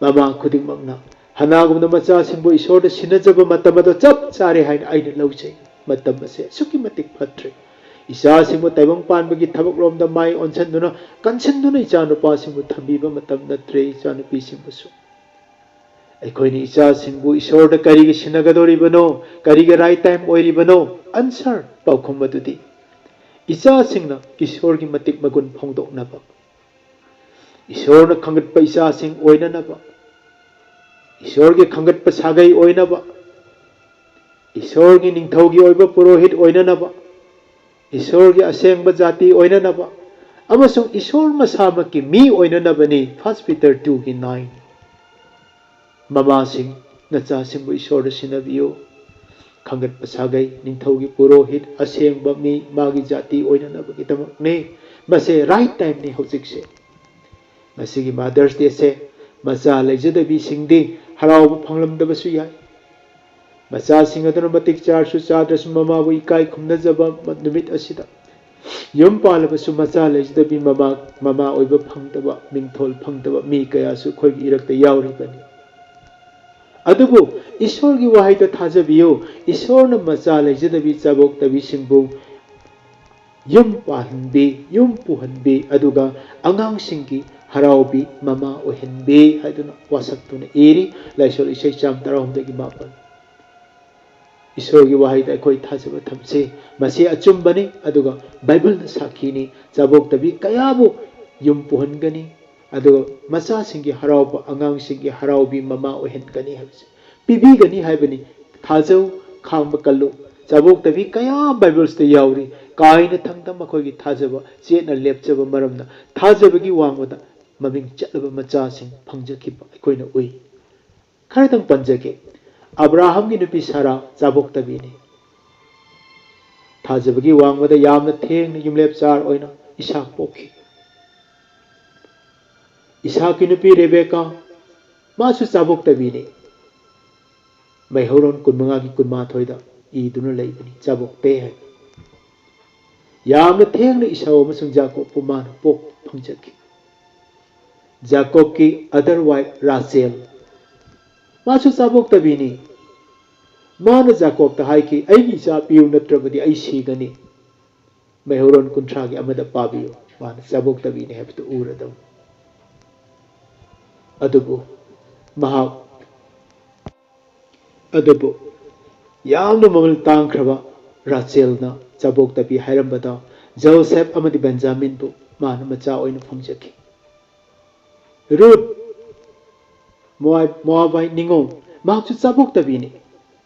ꯃꯃꯥ ꯈꯨꯗꯤꯡꯃꯛꯅ ꯍꯅꯥꯒꯨꯝꯅ ꯃꯆꯥꯁꯤꯡꯕꯨ ꯏꯁꯣꯔꯗ ꯁꯤꯟꯅꯖꯕ ꯃꯇꯝ ꯑꯗꯣ ꯆꯞ ꯆꯥꯔꯦ ꯍꯥꯏꯅ ꯑꯩꯅ ꯂꯧꯖꯩ꯫ ꯃꯇꯝ ꯑꯁꯦ ꯑꯁꯨꯛꯀꯤ ꯃꯇꯤꯛ ꯐꯠꯇ꯭ꯔꯦ꯫ ꯏꯆꯥꯁꯤꯡꯕꯨ ꯇꯥꯏꯕꯪ ꯄꯥꯟꯕꯒꯤ ꯊꯕꯛꯂꯣꯝꯗ ꯃꯥꯏ ꯑꯣꯟꯁꯤꯟꯗꯨꯅ, ꯀꯟꯁꯤꯟꯗꯨꯅ ꯏꯆꯥꯅꯨꯄꯥꯁꯤꯡꯕꯨ ꯊꯝꯕꯤꯕ ꯃꯇꯝ ꯅꯠꯇ꯭ꯔꯦ, ꯏꯆꯥꯅꯨꯄꯤꯁꯤꯡꯕꯨꯁꯨ꯫ ꯑꯩꯈꯣꯏꯅ ꯏꯆꯥꯁꯤꯡꯕꯨ ꯏꯁꯣꯔꯗ ꯀꯔꯤꯒꯤ ꯁꯤꯟꯅꯒꯗꯧꯔꯤꯕꯅꯣ, ꯀꯔꯤꯒꯤ ꯔꯥꯏꯠ ꯇꯥꯏꯝ ꯑꯣꯏꯔꯤꯕꯅꯣ? ꯑꯟꯁꯔ, ꯄꯥꯎꯈꯨꯝ ꯑꯗꯨꯗꯤ ꯏꯆꯥꯁꯤꯡꯅ ꯏꯁꯣꯔꯒꯤ ꯃꯇꯤꯛ ꯃꯒꯨꯟ ꯐꯣꯡꯗꯣꯛꯅꯕ, ꯏꯁꯣꯔꯅ ꯈꯟꯒꯠꯄ ꯏꯆꯥꯁꯤꯡ ꯑꯣꯏꯅꯅꯕ, ꯏꯁꯣꯔꯒꯤ ꯈꯟꯒꯠꯄ ꯁꯥꯒꯩ ꯑꯣꯏꯅꯕ, ꯏꯁꯣꯔꯒꯤ ꯅꯤꯡꯊꯧꯒꯤ ꯑꯣꯏꯕ ꯄꯨꯔꯣꯍꯤꯠ ꯑꯣꯏꯅꯅꯕ, ꯏꯁꯣꯔꯒꯤ ꯑꯁꯦꯡꯕ ꯖꯥꯇꯤ ꯑꯣꯏꯅꯅꯕ, ꯑꯃꯁꯨꯡ ꯏꯁꯣꯔ ꯃꯁꯥꯃꯛꯀꯤ ꯃꯤ ꯑꯣꯏꯅꯅꯕꯅꯤ꯫ First Peter two ꯒꯤ nine꯫ ꯃꯃꯥꯁꯤꯡ, ꯅꯆꯥꯁꯤꯡꯕꯨ ꯏꯁꯣꯔꯗ ꯁꯤꯟꯅꯕꯤꯌꯨ꯫ ꯈꯪꯒꯠꯄ ꯁꯥꯒꯩ, ꯅꯤꯡꯊꯧꯒꯤ ꯄꯨꯔꯣꯍꯤꯠ, ꯑꯁꯦꯡꯕ ꯃꯤ, ꯃꯥꯒꯤ ꯖꯥꯇꯤ ꯑꯣꯏꯅꯅꯕꯒꯤꯗꯃꯛꯅꯤ꯫ ꯃꯁꯦ right time ꯅꯤ ꯍꯧꯖꯤꯛꯁꯦ꯫ ꯉꯁꯤꯒꯤ Mother's Day ꯁꯦ ꯃꯆꯥ ꯂꯩꯖꯗꯕꯤꯁꯤꯡꯗꯤ ꯍꯔꯥꯎꯕ ꯐꯪꯂꯝꯗꯕꯁꯨ ꯌꯥꯏ꯫ ꯃꯆꯥꯁꯤꯡ ꯑꯗꯨꯅ ꯃꯇꯤꯛ ꯆꯥꯔꯁꯨ ꯆꯥꯗ꯭ꯔꯁꯨ ꯃꯃꯥꯕꯨ ꯏꯀꯥꯏ ꯈꯨꯝꯅꯖꯕ ꯅꯨꯃꯤꯠ ꯑꯁꯤꯗ, ꯌꯨꯝ ꯄꯥꯜꯂꯕꯁꯨ ꯃꯆꯥ ꯂꯩꯖꯗꯕꯤ, ꯃꯃꯥ, ꯃꯃꯥ ꯑꯣꯏꯕ ꯐꯪꯗꯕ, ꯃꯤꯡꯊꯣꯜ ꯐꯪꯗꯕ ꯃꯤ ꯀꯌꯥꯁꯨ ꯑꯩꯈꯣꯏꯒꯤ ꯏꯔꯛꯇ ꯌꯥꯎꯔꯤꯕꯅꯤ꯫ ꯑꯗꯨꯕꯨ ꯏꯁꯣꯔꯒꯤ ꯋꯥꯍꯩꯗ ꯊꯥꯖꯕꯤꯌꯨ꯫ ꯏꯁꯣꯔꯅ ꯃꯆꯥ ꯂꯩꯖꯗꯕꯤ ꯆꯥꯕꯣꯛꯇꯕꯤꯁꯤꯡꯕꯨ ꯌꯨꯝ ꯄꯥꯜꯍꯟꯕꯤ, ꯌꯨꯝ ꯄꯨꯍꯟꯕꯤ, ꯑꯗꯨꯒ ꯑꯉꯥꯡꯁꯤꯡꯒꯤ ꯍꯔꯥꯎꯕꯤ ꯃꯃꯥ ꯑꯣꯏꯍꯟꯕꯤ ꯍꯥꯏꯗꯨꯅ ꯋꯥꯁꯛꯇꯨꯅ ꯏꯔꯤ꯫ ꯂꯥꯏꯁꯣꯜ ꯏꯁꯩ ꯆꯥꯝ ꯇꯔꯥꯍꯨꯝꯗꯣꯏꯒꯤ ꯃꯥꯄꯟ꯫ ꯏꯁꯣꯔꯒꯤ ꯋꯥꯍꯩꯗ ꯑꯩꯈꯣꯏ ꯊꯥꯖꯕ ꯊꯝꯁꯤ꯫ ꯃꯁꯤ ꯑꯆꯨꯝꯕꯅꯤ, ꯑꯗꯨꯒ ꯕꯥꯏꯕꯜꯅ ꯁꯥꯈꯤꯅꯤ꯫ ꯆꯥꯕꯣꯛꯇꯕꯤ ꯀꯌꯥꯕꯨ ꯌꯨꯝ ꯄꯨꯍꯟꯒꯅꯤ, ꯑꯗꯨꯒ ꯃꯆꯥꯁꯤꯡꯒꯤ ꯍꯔꯥꯎꯕ, ꯑꯉꯥꯡꯁꯤꯡꯒꯤ ꯍꯔꯥꯎꯕꯤ ꯃꯃꯥ ꯑꯣꯏꯍꯟꯒꯅꯤ ꯍꯥꯏꯕꯁꯦ ꯄꯤꯕꯤꯒꯅꯤ ꯍꯥꯏꯕꯅꯤ꯫ ꯊꯥꯖꯧ, ꯈꯥꯡꯕ ꯀꯜꯂꯨ꯫ ꯆꯥꯕꯣꯛꯇꯕꯤ ꯀꯌꯥ ꯕꯥꯏꯕꯜꯁꯇ ꯌꯥꯎꯔꯤ꯫ ꯀꯥꯏꯅ ꯊꯪꯗ ꯃꯈꯣꯏꯒꯤ ꯊꯥꯖꯕ ꯆꯦꯠꯅ ꯂꯦꯞꯆꯕ ꯃꯔꯝꯅ ꯊꯥꯖꯕꯒꯤ ꯋꯥꯡꯃꯗ ꯃꯃꯤꯡ ꯆꯠꯂꯕ ꯃꯆꯥꯁꯤꯡ ꯐꯪꯖꯈꯤꯕ ꯑꯩꯈꯣꯏꯅ ꯎꯏ꯫ ꯈꯔꯗꯪ ꯄꯟꯖꯒꯦ꯫ ꯑꯕ꯭ꯔꯥꯍꯝꯒꯤ ꯅꯨꯄꯤ ꯁꯥꯔꯥ ꯆꯥꯕꯣꯛꯇꯕꯤꯅꯤ꯫ ꯊꯥꯖꯕꯒꯤ ꯋꯥꯡꯃꯗ ꯌꯥꯝꯅ ꯊꯦꯡꯅ ꯌꯨꯝꯂꯦꯞꯆꯥꯔ ꯑꯣꯏꯅ ꯏꯁꯥꯛ ꯄꯣꯛꯈꯤ꯫ ꯏꯁꯥꯛꯀꯤ ꯅꯨꯄꯤ ꯔꯦꯕꯦꯀꯥ, ꯃꯥꯁꯨ ꯆꯥꯕꯣꯛꯇꯕꯤꯅꯤ꯫ ꯃꯩꯍꯧꯔꯣꯟ ꯀꯨꯟꯃꯉꯥꯒꯤ ꯀꯨꯟꯃꯥꯊꯣꯏꯗ ꯏꯗꯨꯅ ꯂꯩꯕꯅꯤ, ꯆꯥꯕꯣꯛꯇꯦ ꯍꯥꯏꯅ꯫ ꯌꯥꯝꯅ ꯊꯦꯡꯅ ꯏꯁꯥꯎ ꯑꯃꯁꯨꯡ ꯖꯥꯀꯣꯕꯄꯨ ꯃꯥꯅ ꯄꯣꯛꯄ ꯐꯪꯖꯈꯤ꯫ ꯖꯥꯀꯣꯕꯀꯤ other wife ꯔꯥꯆꯦꯜ, ꯃꯥꯁꯨ ꯆꯥꯕꯣꯛꯇꯕꯤꯅꯤ꯫ ꯃꯥꯅ ꯖꯥꯀꯣꯕꯇ ꯍꯥꯏꯈꯤ, "ꯑꯩꯒꯤ ꯏꯆꯥ ꯄꯤꯌꯨ, ꯅꯠꯇ꯭ꯔꯕꯗꯤ ꯑꯩ ꯁꯤꯒꯅꯤ"꯫ ꯃꯩꯍꯧꯔꯣꯟ ꯀꯨꯟꯊ꯭ꯔꯥꯒꯤ ꯑꯃꯗ ꯄꯥꯕꯤꯌꯨ꯫ ꯃꯥꯅ ꯆꯥꯕꯣꯛꯇꯕꯤꯅꯤ ꯍꯥꯏꯕꯗꯨ ꯎꯔꯗꯧ꯫ ꯑꯗꯨꯕꯨ ꯃꯍꯥꯛ, ꯑꯗꯨꯕꯨ ꯌꯥꯝꯅ ꯃꯃꯜ ꯇꯥꯡꯈ꯭ꯔꯕ ꯔꯥꯆꯦꯜꯅ ꯆꯥꯕꯣꯛꯇꯕꯤ ꯍꯥꯏꯔꯝꯕꯗ ꯖꯣꯁꯦꯐ ꯑꯃꯗꯤ ꯕꯦꯟꯖꯥꯃꯤꯟꯕꯨ ꯃꯥꯅ ꯃꯆꯥ ꯑꯣꯏꯅ ꯐꯪꯖꯈꯤ꯫ ꯔꯨꯠ, ꯃꯣꯑꯥꯕ-, ꯃꯣꯑꯥꯕꯥꯏ ꯅꯤꯉꯣꯜ, ꯃꯍꯥꯛꯁꯨ ꯆꯥꯕꯣꯛꯇꯕꯤꯅꯤ꯫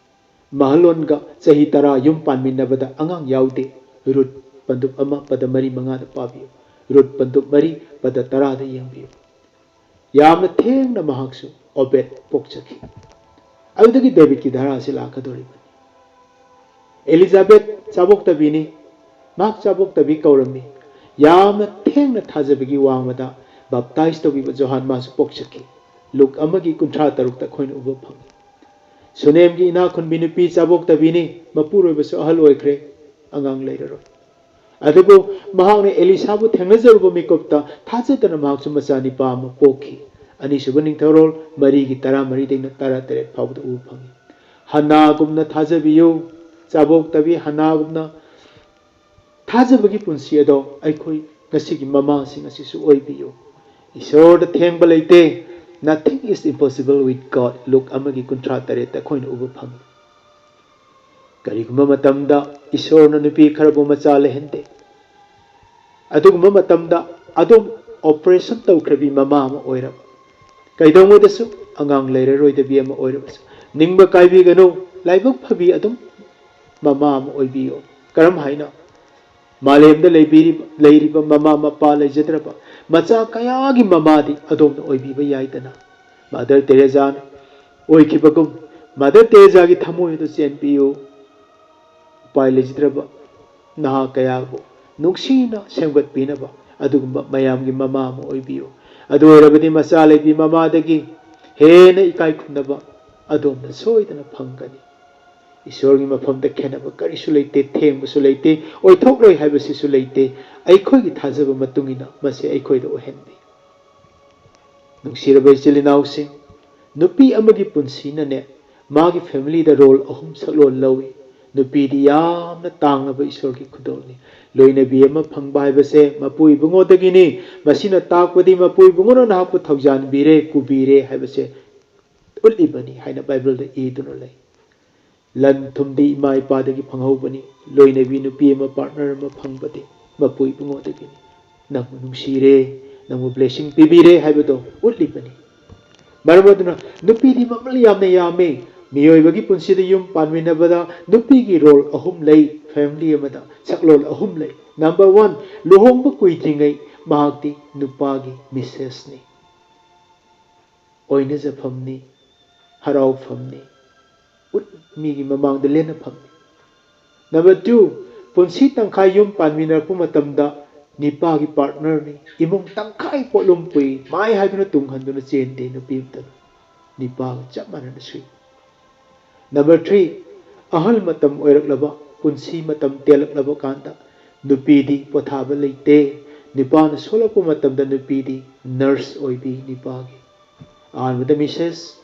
ꯃꯍꯂꯣꯟꯒ ꯆꯍꯤ ꯇꯔꯥ ꯌꯨꯝ ꯄꯥꯟꯃꯤꯟꯅꯕꯗ ꯑꯉꯥꯡ ꯌꯥꯎꯗꯦ꯫ ꯔꯨꯠ ꯄꯟꯗꯨꯞ ꯑꯃ ꯄꯗ ꯃꯔꯤ ꯃꯉꯥꯗ ꯄꯥꯕꯤꯌꯨ꯫ ꯔꯨꯠ ꯄꯟꯗꯨꯞ ꯃꯔꯤ, ꯄꯗ ꯇꯔꯥꯗ ꯌꯦꯡꯕꯤꯌꯨ꯫ ꯌꯥꯝꯅ ꯊꯦꯡꯅ ꯃꯍꯥꯛꯁꯨ ꯑꯣꯕꯦꯗ ꯄꯣꯛꯆꯈꯤ꯫ ꯑꯗꯨꯗꯒꯤ ꯗꯦꯕꯤꯠꯀꯤ ꯙꯔꯥꯁꯤ ꯂꯥꯛꯀꯗꯧꯔꯤꯕꯅꯤ꯫ ꯑꯦꯂꯤꯖꯥꯕꯦꯠ ꯆꯥꯕꯣꯛꯇꯕꯤꯅꯤ꯫ ꯃꯍꯥꯛ ꯆꯥꯕꯣꯛꯇꯕꯤ ꯀꯧꯔꯝꯃꯤ꯫ ꯌꯥꯝꯅ ꯊꯦꯡꯅ ꯊꯥꯖꯕꯒꯤ ꯋꯥꯡꯃꯗ ꯕꯥꯞꯇꯥꯏꯖ ꯇꯧꯕꯤꯕ ꯖꯣꯍꯥꯟ ꯃꯥꯁꯨ ꯄꯣꯛꯆꯈꯤ꯫ ꯂꯨꯛ ꯑꯃꯒꯤ ꯀꯨꯟꯊ꯭ꯔꯥ ꯇꯔꯨꯛꯇ ꯑꯩꯈꯣꯏꯅ ꯎꯕ ꯐꯪꯏ꯫ ꯁꯨꯅꯦꯝꯒꯤ ꯏꯅꯥꯛ ꯈꯨꯟꯕꯤ ꯅꯨꯄꯤ ꯆꯥꯕꯣꯛꯇꯕꯤꯅꯤ, ꯃꯄꯨꯔꯣꯏꯕꯁꯨ ꯑꯍꯜ ꯑꯣꯏꯈ꯭ꯔꯦ, ꯑꯉꯥꯡ ꯂꯩꯔꯔꯣꯏ꯫ ꯑꯗꯨꯕꯨ ꯃꯍꯥꯛꯅ ꯑꯦꯂꯤꯁꯥꯕꯨ ꯊꯦꯡꯅꯖꯔꯨꯕ ꯃꯤꯀꯨꯞꯇ ꯊꯥꯖꯗꯅ ꯃꯍꯥꯛꯁꯨ ꯃꯆꯥꯅꯤꯄꯥ ꯑꯃ ꯄꯣꯛꯈꯤ꯫ ꯑꯅꯤꯁꯨꯕ ꯅꯤꯡꯊꯧꯔꯣꯜ ꯃꯔꯤꯒꯤ ꯇꯔꯥꯃꯔꯤꯗꯒꯤꯅ ꯇꯔꯥꯇꯔꯦꯠ ꯐꯥꯎꯕꯗ ꯎꯕ ꯐꯪꯏ꯫ ꯍꯟꯅꯥꯒꯨꯝꯅ ꯊꯥꯖꯕꯤꯌꯨ, ꯆꯥꯕꯣꯛꯇꯕꯤ ꯍꯟꯅꯥꯒꯨꯝꯅ ꯊꯥꯖꯕꯒꯤ ꯄꯨꯟꯁꯤ ꯑꯗꯣ ꯑꯩꯈꯣꯏ ꯉꯁꯤꯒꯤ ꯃꯃꯥꯁꯤꯡ ꯑꯁꯤꯁꯨ ꯑꯣꯏꯕꯤꯌꯨ꯫ ꯏꯁꯣꯔꯗ ꯊꯦꯡꯕ ꯂꯩꯇꯦ꯫ Nothing is impossible with God, ꯂꯨꯛ ꯑꯃꯒꯤ ꯀꯨꯟꯊ꯭ꯔꯥ ꯇꯔꯦꯠꯇ ꯑꯩꯈꯣꯏꯅ ꯎꯕ ꯐꯪꯏ꯫ ꯀꯔꯤꯒꯨꯝꯕ ꯃꯇꯝꯗ ꯏꯁꯣꯔꯅ ꯅꯨꯄꯤ ꯈꯔꯕꯨ ꯃꯆꯥ ꯂꯩꯍꯟꯗꯦ꯫ ꯑꯗꯨꯒꯨꯝꯕ ꯃꯇꯝꯗ ꯑꯗꯨꯝ ꯑꯣꯄꯔꯦꯁꯟ ꯇꯧꯈ꯭ꯔꯕꯤ ꯃꯃꯥ ꯑꯃ ꯑꯣꯏꯔꯕ, ꯀꯩꯗꯧꯉꯩꯗꯁꯨ ꯑꯉꯥꯡ ꯂꯩꯔꯔꯣꯏꯗꯕꯤ ꯑꯃ ꯑꯣꯏꯔꯕꯁꯨ, ꯅꯤꯡꯕ ꯀꯥꯏꯕꯤꯒꯅꯨ, ꯂꯥꯏꯕꯛ ꯐꯕꯤ ꯑꯗꯨꯝ ꯃꯃꯥ ꯑꯃ ꯑꯣꯏꯕꯤꯌꯨ꯫ ꯀꯔꯝ ꯍꯥꯏꯅ? ꯃꯥꯂꯦꯝꯗ ꯂꯩꯕꯤꯔꯤꯕ, ꯂꯩꯔꯤꯕ ꯃꯃꯥ ꯃꯄꯥ ꯂꯩꯖꯗ꯭ꯔꯕ ꯃꯆꯥ ꯀꯌꯥꯒꯤ ꯃꯃꯥꯗꯤ ꯑꯗꯣꯝꯅ ꯑꯣꯏꯕꯤꯕ ꯌꯥꯏꯗꯅ꯫ ꯃꯥꯗꯔ ꯇꯦꯔꯦꯖꯥꯅ ꯑꯣꯏꯈꯤꯕꯒꯨꯝ, ꯃꯥꯗꯔ ꯇꯦꯔꯦꯖꯥꯒꯤ ꯊꯃꯣꯏ ꯑꯗꯨ ꯆꯦꯟꯕꯤꯌꯨ꯫ ꯎꯄꯥꯏ ꯂꯩꯖꯗ꯭ꯔꯕ ꯅꯍꯥ ꯀꯌꯥꯕꯨ ꯅꯨꯡꯁꯤꯅ ꯁꯦꯝꯒꯠꯄꯤꯅꯕ ꯑꯗꯨꯒꯨꯝꯕ ꯃꯌꯥꯝꯒꯤ ꯃꯃꯥ ꯑꯃ ꯑꯣꯏꯕꯤꯌꯨ꯫ ꯑꯗꯨ ꯑꯣꯏꯔꯕꯗꯤ ꯃꯆꯥ ꯂꯩꯕꯤ ꯃꯃꯥꯗꯒꯤ ꯍꯦꯟꯅ ꯏꯀꯥꯏ ꯈꯨꯝꯅꯕ ꯑꯗꯣꯝꯅ ꯁꯣꯏꯗꯅ ꯐꯪꯒꯅꯤ꯫ ꯏꯁꯣꯔꯒꯤ ꯃꯐꯝꯗ ꯈꯦꯠꯅꯕ ꯀꯔꯤꯁꯨ ꯂꯩꯇꯦ, ꯊꯦꯡꯕꯁꯨ ꯂꯩꯇꯦ, ꯑꯣꯏꯊꯣꯛꯂꯣꯏ ꯍꯥꯏꯕꯁꯤꯁꯨ ꯂꯩꯇꯦ꯫ ꯑꯩꯈꯣꯏꯒꯤ ꯊꯥꯖꯕ ꯃꯇꯨꯡ ꯏꯟꯅ ꯃꯁꯤ ꯑꯩꯈꯣꯏꯗ ꯑꯣꯏꯍꯟꯕꯤ꯫ ꯅꯨꯡꯁꯤꯔꯕ ꯏꯆꯤꯜ ꯏꯅꯥꯎꯁꯤꯡ, ꯅꯨꯄꯤ ꯑꯃꯒꯤ ꯄꯨꯟꯁꯤꯅꯅꯦ, ꯃꯥꯒꯤ ꯐꯦꯃꯤꯂꯤꯗ ꯔꯣꯜ ꯑꯍꯨꯝ ꯁꯛꯂꯣꯟ ꯂꯧꯏ꯫ ꯅꯨꯄꯤꯗꯤ ꯌꯥꯝꯅ ꯇꯥꯡꯂꯕ ꯏꯁꯣꯔꯒꯤ ꯈꯨꯗꯣꯜꯅꯤ꯫ ꯂꯣꯏꯅꯕꯤ ꯑꯃ ꯐꯪꯕ ꯍꯥꯏꯕꯁꯦ ꯃꯄꯨ ꯏꯕꯨꯡꯉꯣꯗꯒꯤꯅꯤ꯫ ꯃꯁꯤꯅ ꯇꯥꯛꯄꯗꯤ ꯃꯄꯨ ꯏꯕꯨꯡꯉꯣꯅ ꯅꯍꯥꯛꯄꯨ ꯊꯧꯖꯥꯟꯕꯤꯔꯦ, ꯀꯨꯕꯤꯔꯦ ꯍꯥꯏꯕꯁꯦ ꯎꯠꯂꯤꯕꯅꯤ ꯍꯥꯏꯅ ꯕꯥꯏꯕꯜꯗ ꯏꯗꯨꯅ ꯂꯩ꯫ ꯂꯟ ꯊꯨꯝꯗꯤ ꯏꯃꯥ ꯏꯄꯥꯗꯒꯤ ꯐꯪꯍꯧꯕꯅꯤ꯫ ꯂꯣꯏꯅꯕꯤ ꯅꯨꯄꯤ ꯑꯃ, ꯄꯥꯔꯠꯅꯔ ꯑꯃ ꯐꯪꯕꯗꯤ ꯃꯄꯨ ꯏꯕꯨꯡꯉꯣꯗꯒꯤꯅꯤ꯫ ꯅꯪꯕꯨ ꯅꯨꯡꯁꯤꯔꯦ, ꯅꯪꯕꯨ ꯕ꯭ꯂꯦꯁꯤꯡ ꯄꯤꯕꯤꯔꯦ ꯍꯥꯏꯕꯗꯣ ꯎꯠꯂꯤꯕꯅꯤ꯫ ꯃꯔꯝ ꯑꯗꯨꯅ ꯅꯨꯄꯤꯗꯤ ꯃꯃꯜ ꯌꯥꯝꯅ ꯌꯥꯝꯃꯤ꯫ ꯃꯤꯑꯣꯏꯕꯒꯤ ꯄꯨꯟꯁꯤꯗ ꯌꯨꯝ ꯄꯥꯟꯃꯤꯟꯅꯕꯗ ꯅꯨꯄꯤꯒꯤ ꯔꯣꯜ ꯑꯍꯨꯝ ꯂꯩ, ꯐꯦꯃꯤꯂꯤ ꯑꯃꯗ ꯁꯛꯂꯣꯟ ꯑꯍꯨꯝ ꯂꯩ꯫ Number one, ꯂꯨꯍꯣꯡꯕ ꯀꯨꯏꯗ꯭ꯔꯤꯉꯩ ꯃꯍꯥꯛꯇꯤ ꯅꯨꯄꯥꯒꯤ ꯃꯤꯁꯦꯁꯅꯤ, ꯑꯣꯏꯅꯖꯐꯝꯅꯤ, ꯍꯔꯥꯎꯐꯝꯅꯤ, ꯎꯠ ꯃꯤꯒꯤ ꯃꯃꯥꯡꯗ ꯂꯦꯟꯅꯐꯝꯅꯤ꯫ Number two, ꯄꯨꯟꯁꯤ ꯇꯪꯈꯥꯏ ꯌꯨꯝ ꯄꯥꯟꯃꯤꯟꯅꯔꯛꯄ ꯃꯇꯝꯗ ꯅꯤꯄꯥꯒꯤ ꯄꯥꯔꯠꯅꯔꯅꯤ, ꯏꯃꯨꯡ ꯇꯪꯈꯥꯏ ꯄꯣꯠꯂꯨꯝ ꯄꯨꯏ, ꯃꯥꯏ ꯍꯥꯏꯗꯨꯅ ꯇꯨꯡ ꯍꯟꯗꯨꯅ ꯆꯦꯟꯗꯦ ꯅꯨꯄꯤ ꯑꯃꯇꯅ, ꯅꯤꯄꯥꯒ ꯆꯞ ꯃꯥꯟꯅꯅ ꯁꯨꯏ꯫ Number three, ꯑꯍꯜ ꯃꯇꯝ ꯑꯣꯏꯔꯛꯂꯕ, ꯄꯨꯟꯁꯤ ꯃꯇꯝ ꯇꯦꯜꯂꯛꯂꯕ ꯀꯥꯟꯗ ꯅꯨꯄꯤꯗꯤ ꯄꯣꯊꯥꯕ ꯂꯩꯇꯦ꯫ ꯅꯤꯄꯥꯅ ꯁꯣꯜꯂꯛꯄ ꯃꯇꯝꯗ ꯅꯨꯄꯤꯗꯤ ꯅꯔꯁ ꯑꯣꯏꯕꯤ ꯅꯤꯄꯥꯒꯤ꯫ ꯑꯍꯥꯟꯕꯗ ꯃꯤꯁꯦꯁ,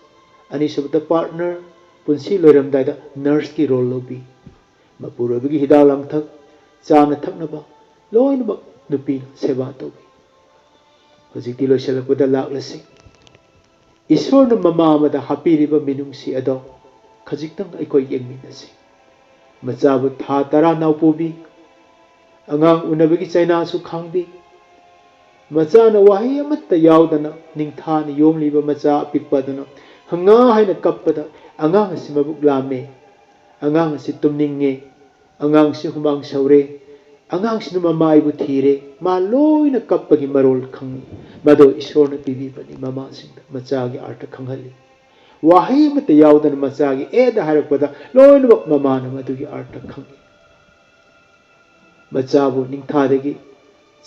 ꯑꯅꯤꯁꯨꯕꯗ ꯄꯥꯔꯠꯅꯔ, ꯄꯨꯟꯁꯤ ꯂꯣꯏꯔꯝꯗꯥꯏꯗ ꯅꯔꯁꯀꯤ ꯔꯣꯜ ꯂꯧꯕꯤ꯫ ꯃꯄꯨꯔꯣꯏꯕꯒꯤ ꯍꯤꯗꯥꯛ ꯂꯥꯡꯊꯛ, ꯆꯥꯅ ꯊꯛꯅꯕ ꯂꯣꯏꯅꯃꯛ ꯅꯨꯄꯤꯅ ꯁꯦꯕꯥ ꯇꯧꯕꯤ꯫ ꯍꯧꯖꯤꯛꯇꯤ ꯂꯣꯏꯁꯤꯜꯂꯛꯄꯗ ꯂꯥꯛꯂꯁꯤ꯫ ꯏꯁꯣꯔꯅ ꯃꯃꯥ ꯑꯃꯗ ꯍꯥꯞꯄꯤꯔꯤꯕ ꯃꯤꯅꯨꯡꯁꯤ ꯑꯗꯣ ꯈꯖꯤꯛꯇꯪ ꯑꯩꯈꯣꯏ ꯌꯦꯡꯃꯤꯟꯅꯁꯤ꯫ ꯃꯆꯥꯕꯨ ꯊꯥ ꯇꯔꯥ ꯅꯥꯎ ꯄꯨꯕꯤ, ꯑꯉꯥꯡ ꯎꯅꯕꯒꯤ ꯆꯩꯅꯥꯁꯨ ꯈꯥꯡꯕꯤ, ꯃꯆꯥꯅ ꯋꯥꯍꯩ ꯑꯃꯠꯇ ꯌꯥꯎꯗꯅ ꯅꯤꯡꯊꯥꯅ ꯌꯣꯝꯂꯤꯕ ꯃꯆꯥ ꯑꯄꯤꯛꯄ ꯑꯗꯨꯅ ꯍꯪꯉꯥ ꯍꯥꯏꯅ ꯀꯞꯄꯗ ꯑꯉꯥꯡ ꯑꯁꯤ ꯃꯕꯨꯛ ꯂꯥꯝꯃꯦ, ꯑꯉꯥꯡ ꯑꯁꯤ ꯇꯨꯝꯅꯤꯡꯉꯦ, ꯑꯉꯥꯡꯁꯤ ꯍꯨꯃꯥꯡ ꯁꯧꯔꯦ, ꯑꯉꯥꯡꯁꯤꯅ ꯃꯃꯥ ꯑꯩꯕꯨ ꯊꯤꯔꯦ, ꯃꯥ ꯂꯣꯏꯅ ꯀꯞꯄꯒꯤ ꯃꯔꯣꯜ ꯈꯪꯏ꯫ ꯃꯗꯣ ꯏꯁꯣꯔꯅ ꯄꯤꯕꯤꯕꯅꯤ ꯃꯃꯥꯁꯤꯡꯗ, ꯃꯆꯥꯒꯤ ꯑꯥꯔꯊ ꯈꯪꯍꯜꯂꯤ꯫ ꯋꯥꯍꯩ ꯑꯃꯠꯇ ꯌꯥꯎꯗꯅ ꯃꯆꯥꯒꯤ ꯑꯦꯗ ꯍꯥꯏꯔꯛꯄꯗ ꯂꯣꯏꯅꯃꯛ ꯃꯃꯥꯅ ꯃꯗꯨꯒꯤ ꯑꯥꯔꯊ ꯈꯪꯏ꯫ ꯃꯆꯥꯕꯨ ꯅꯤꯡꯊꯥꯗꯒꯤ